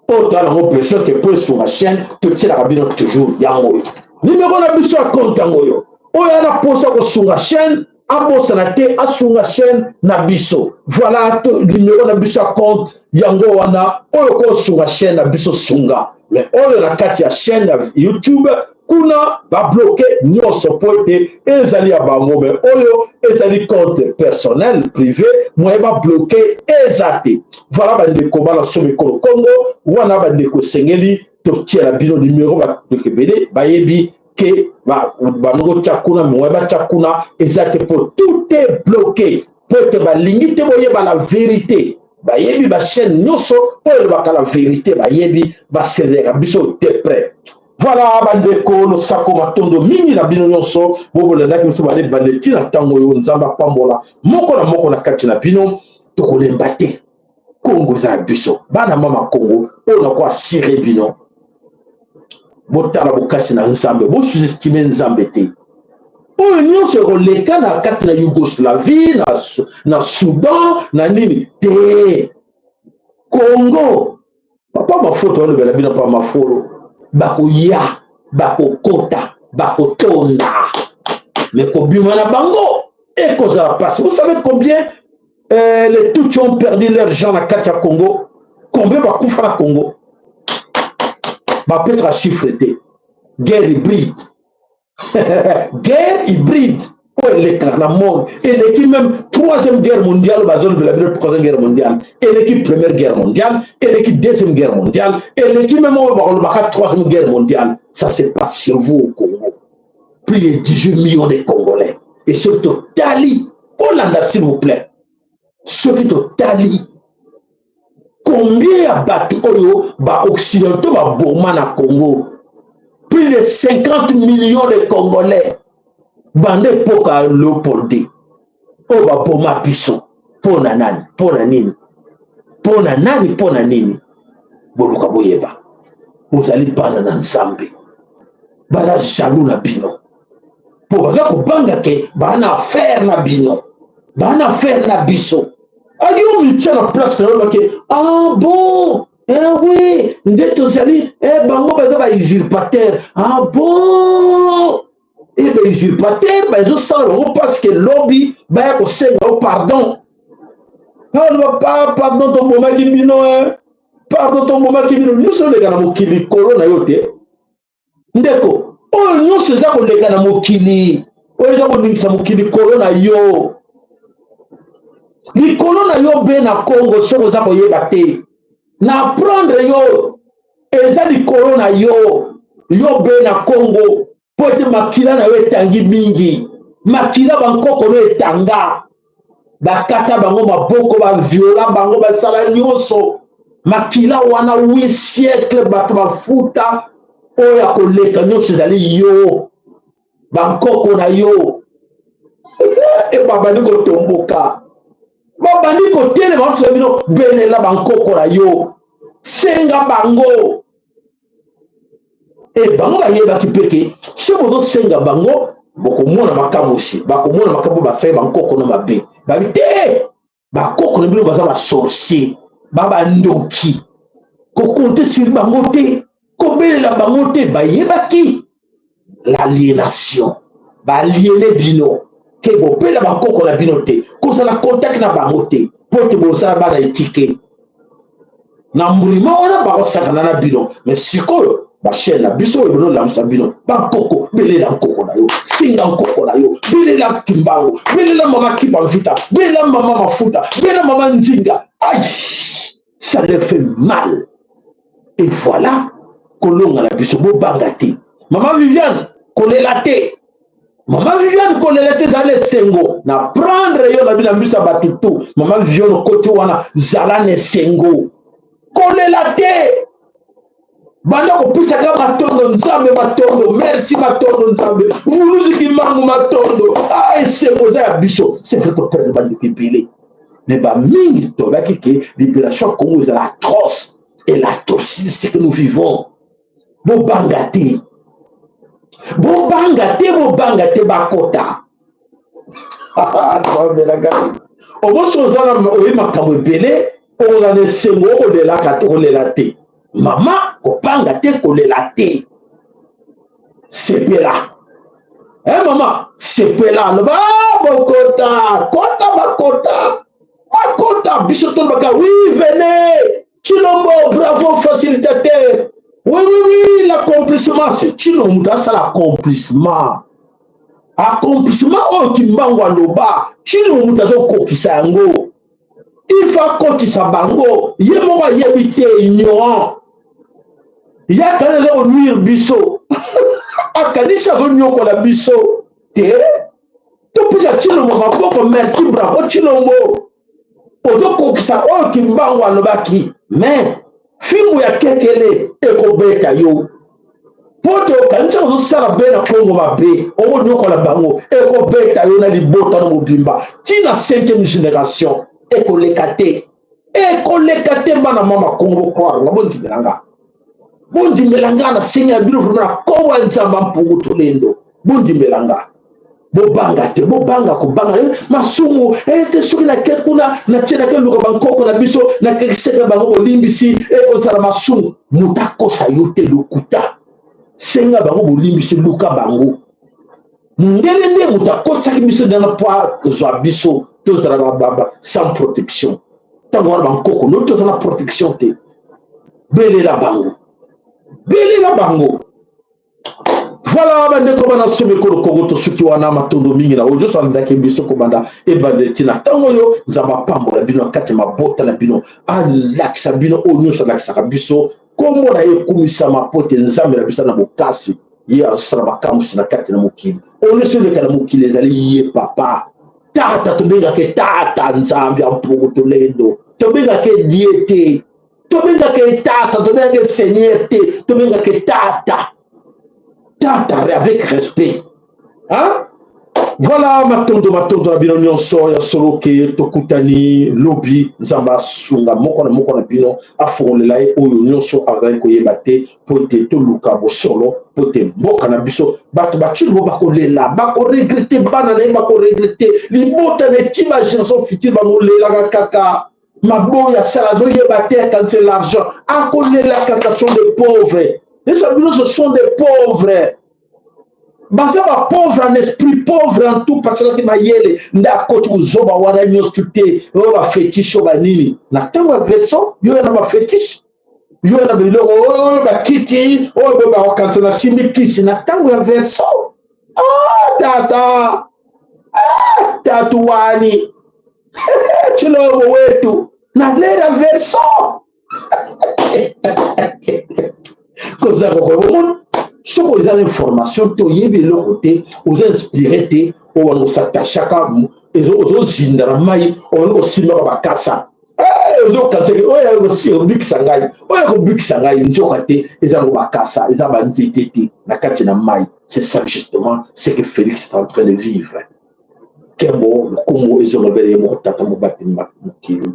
Oyo toza nango besoin ke mpo esunga chaîne, totielaka bino toujours yango oyo nimero na biso ya compte yango oyo. Oyo ana mposa kosunga chaîne, abosana te asunga chaîne na biso. Voilà nimero na biso ya compte yango wana. Oyo kosunga chaîne na biso, sunga. Mais oyo na kati ya chaîne ya YouTube kuna, babloke nyonso mpo ete ezali ya bango. Me oyo ezali compte personnel privé, moye babloke eza te. Voilà bandeko bana so mikolo Kongo wana, bandeko, esengeli totiela bino numero. Bandeko ebele bayebi ke bango tia kuna, moye batya kuna eza te mpo tout est bloqué, mpo ete balingi te boyeba la vérité. Bayebi bachaîne nyonso oyo elobaka la vérité, bayebi baservaka biso de près. Voilà bandeko, losako, matondo mingi na bino nyonso bobolandaki biso bale bande ntina ntango oyo. Nzambe apambola moko na moko na kati na bino. Tokolemba te, Kongo eza ya biso bana mama Kongo. Oyo nako asire bino, botala bokasi na Nzambe, bosous-estime Nzambe te. Oyo nyonso ekoleka na kati na Yougoslavie, na Soudan, na nini te, Kongo, papa Mafoto alobela bino, papa Mafolo, bakoya, bakokota, bakotonda, me kobima na bango ekozala mpasi. Vous savez combien les Tutsis ont perdu leur gens na kati ya Congo? Combien bakufa na Congo? Bapesaka chiffre te. Guerre hybride, guerre hybride oyo elekaka na monde eleki même troisième guerre mondiale. Oyo bazolobela bino, troisième guerre mondiale eleki première guerre mondiale, eleki deuxième guerre mondiale, eleki même oyo bakolobaka troisième guerre mondiale. Ça se passe chez vous au Congo, plus de 18 millions de Congolais. Et soki totali, olanda s'il vous plaît, soki totali combien ya bato oyo baoccidentaux baboma na Congo, plus de 50 millions de Congolais banda epoka ya Léopold II oyo baboma biso. Mpo na nani? Mpo na nini? Mpo na nani? Mpo na nini? Boluka boyeba, bozali bana na Nzambe. Baza jaloux na bino mpo baza kobanga ke baa na affaire na bino, baa na affaire na biso. Ali omitia na place na yo bake: ah bon, eh oui, nde tozali eh, bango baza ba usurpateur. Ah bon, e ba usurpateur bazosala bango parce que lobi baya kosenga yo pardon. Aloba: pardon, tobomaki bino, eh. Pardon, tobomaki bino. Nyonso oleka na mokili likolo na yo te, ndeko. Oyo nyonso eza koleka na mokili, oyo eza koningisa mokili likolo na yo, likolo na yo be na Kongo, soki oza koyeba te, na apprendre yo, eza likolo na yo, yo be na Kongo, mpo ete makila na yo etangi mingi, makila bankoko no etanga, bakata bango maboko, baviola bango, basala nyonso. Makila wana, 8 siècle, bato bafuta. Oyo ya koleka nyonso ezali yo, bankoko na yo. E babandi kotomboka, babandi kotelema bato bino. Belela bankoko na yo, senga bango. E bango bayebaki mpe ke soki bozosenga bango, bokomona makamwisi, bakomona makambo basali bankoko na mabe. Babi te, bakoko na bino baza basorcier, ba bandoki, kokonte sur bango te, kobelela bango te. Bayebaki l'aliénation, baaliene bino ke bopela bakoko na bino te, kozala contact na bango te, mpo ete bozala bana etike na mbrima wana, bakosakana na bino. Me sikoyo bachaine na biso oyo binolamusa bino bankoko, belela nkoko na yo, singa nkoko na yo, belela Kimbangu, belela mama Kipa Mvita, belela mama Mafuta, belela mama Nzinga. Ai, ça leur fait mal. Et voilà kolonga na biso. Bobanga te, mama Viviane, kolela te, mama Viviane, kolela te. Ezala esengo na prendre yo na bino na miso ya bato tu. Mama Viviane, okoti wana, zala na esengo, kolela te. Banda kopesaka matondo Nzambe, matondo, merci, matondo Nzambe, vuluzi Kimangu, matondo. Ah, esengo eza ya biso. C'est vrai, toperdre bandeko ebele, mais bamingi tolobaki ke libération ya Congo ezala atroce, et l'atrocité, ce que nous vivons. Bobanga te, bobanga te, bobanga te. Bakota, nzambe na ngai. Obosi oza na oyebi makambo ebele, okozala na esengo, okolelaka te, okolela te. Mama, kobanga te, kolela te. Sepela. Eh mama, sepela. Loba ah, bokota, kota bakota. Bakota biso tolobaka oui, venez. Tshilombo, bravo facilitateur. Oui, oui, oui, l'accomplissement, c'est Tshilombo moto asala accomplissement. Accomplissement oyo Kimbangu aloba, Tshilombo moto azokokisa yango. Il faut akotisa bango, ye moko ayebi te, ignorant. Ye akanisi aza konuire biso, akanisi azonyokola biso te. Topesa Tshilombo maboko, merci, bravo Tshilombo. Ozokokisa oyo Kimbangu alobaki, mais fimbu ya kekele ekobeta yo mpo te okanisi ozosala be na Kongo mabe, okonyokola bango, ekobeta yo na libota no mobimba ti na 5e generation. Ekoleka te, ekoleka te. Bana mama Kongo, bokwara nga, bondimela nga, bondimela nga, nasengi na bino vraiment na kombo ya Nzambe Mpungu Tulendo, bondimela nga, bobanga te, bobanga kobanga masumu ete soki nake kuna natie nake luka bankoko na biso nakekiseka bango bolimbisi, ekozala masumu. Moto akosa yo te, lokuta. Senga bango bolimbisi, luka bango. Mondele nde moto akosaki biso ndana mpo azwa biso tozala sans protection. Ntango wana bankoko no toza na protection te. Belela bango, belela bango. Voilà, bandeko bana somi ekolo Kongo, tosuki wana. Matondo mingi na oyo nyonso alandaki biso kobanda ebandeli ntina ntango oyo. Nzambe apambola bino na kati ya mabota na bino, alakisa bino oyo nyonso alakisaka biso. Nkombo na ye ekumisama, mpo te Nzambe na biso na bokasi, ye azosala makamwisi na kati na mokili. Oyo nyonso eleka na mokili ezali ye papa tata. Tobengaka tata Nzambe ya Mpungu Tolendo, tobengaka die te, tobengaka ye tata, tobengaka ye seigneur te, tobengaka ye tata, tata avec respect, hein? Voilà, matondo, matondo na bino nyonso ya solo ke tokutani lobi. Nzambe asunga moko na moko na bino, afongolela ye oyo nyonso azali koyeba te, mpo ete toluka bosolo, mpo ete mboka na biso, bato bacilbo bakolela, bakoregrete, bana na ye bakoregrete, libota na eti ba génération future bangolelaka kaka. Maboya asala azoyeba te, akanisi l'argent, akolela kaka. Sont des pauvres, esa bino, ce sont des pauvres, baza ba pauvre en esprit, pauvre en tout, parce que mayele nde akoti kozoba wana nyonso te. Oyo bafetishe oyo banini na ntango ya version, yo na bafetishe, yo na biloko oyo bakiti oyo boye bakokanisa na simbi kisi na ntango ya version. Ah, tata, ah, tatu wani Tshilombo wetu na lera version kozanga koyeba. Soki oza na information te, oyebi eloko te, oza inspiré te, owango osatachaka, ozozinda na mai, owango osimbaka bakasa, ozokanisaki oyo ekobikisa ngai, oyo ekobikisa ngai, nzoka te, eza yango bakasa, eza banzete te na kati na mai. C'est ça justement ce que Félix est en train de vivre. Nkembo lokumu ezonga bele ye moko tata mobateli mokili.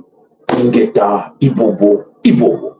Ingeta, ibobo, ibobo.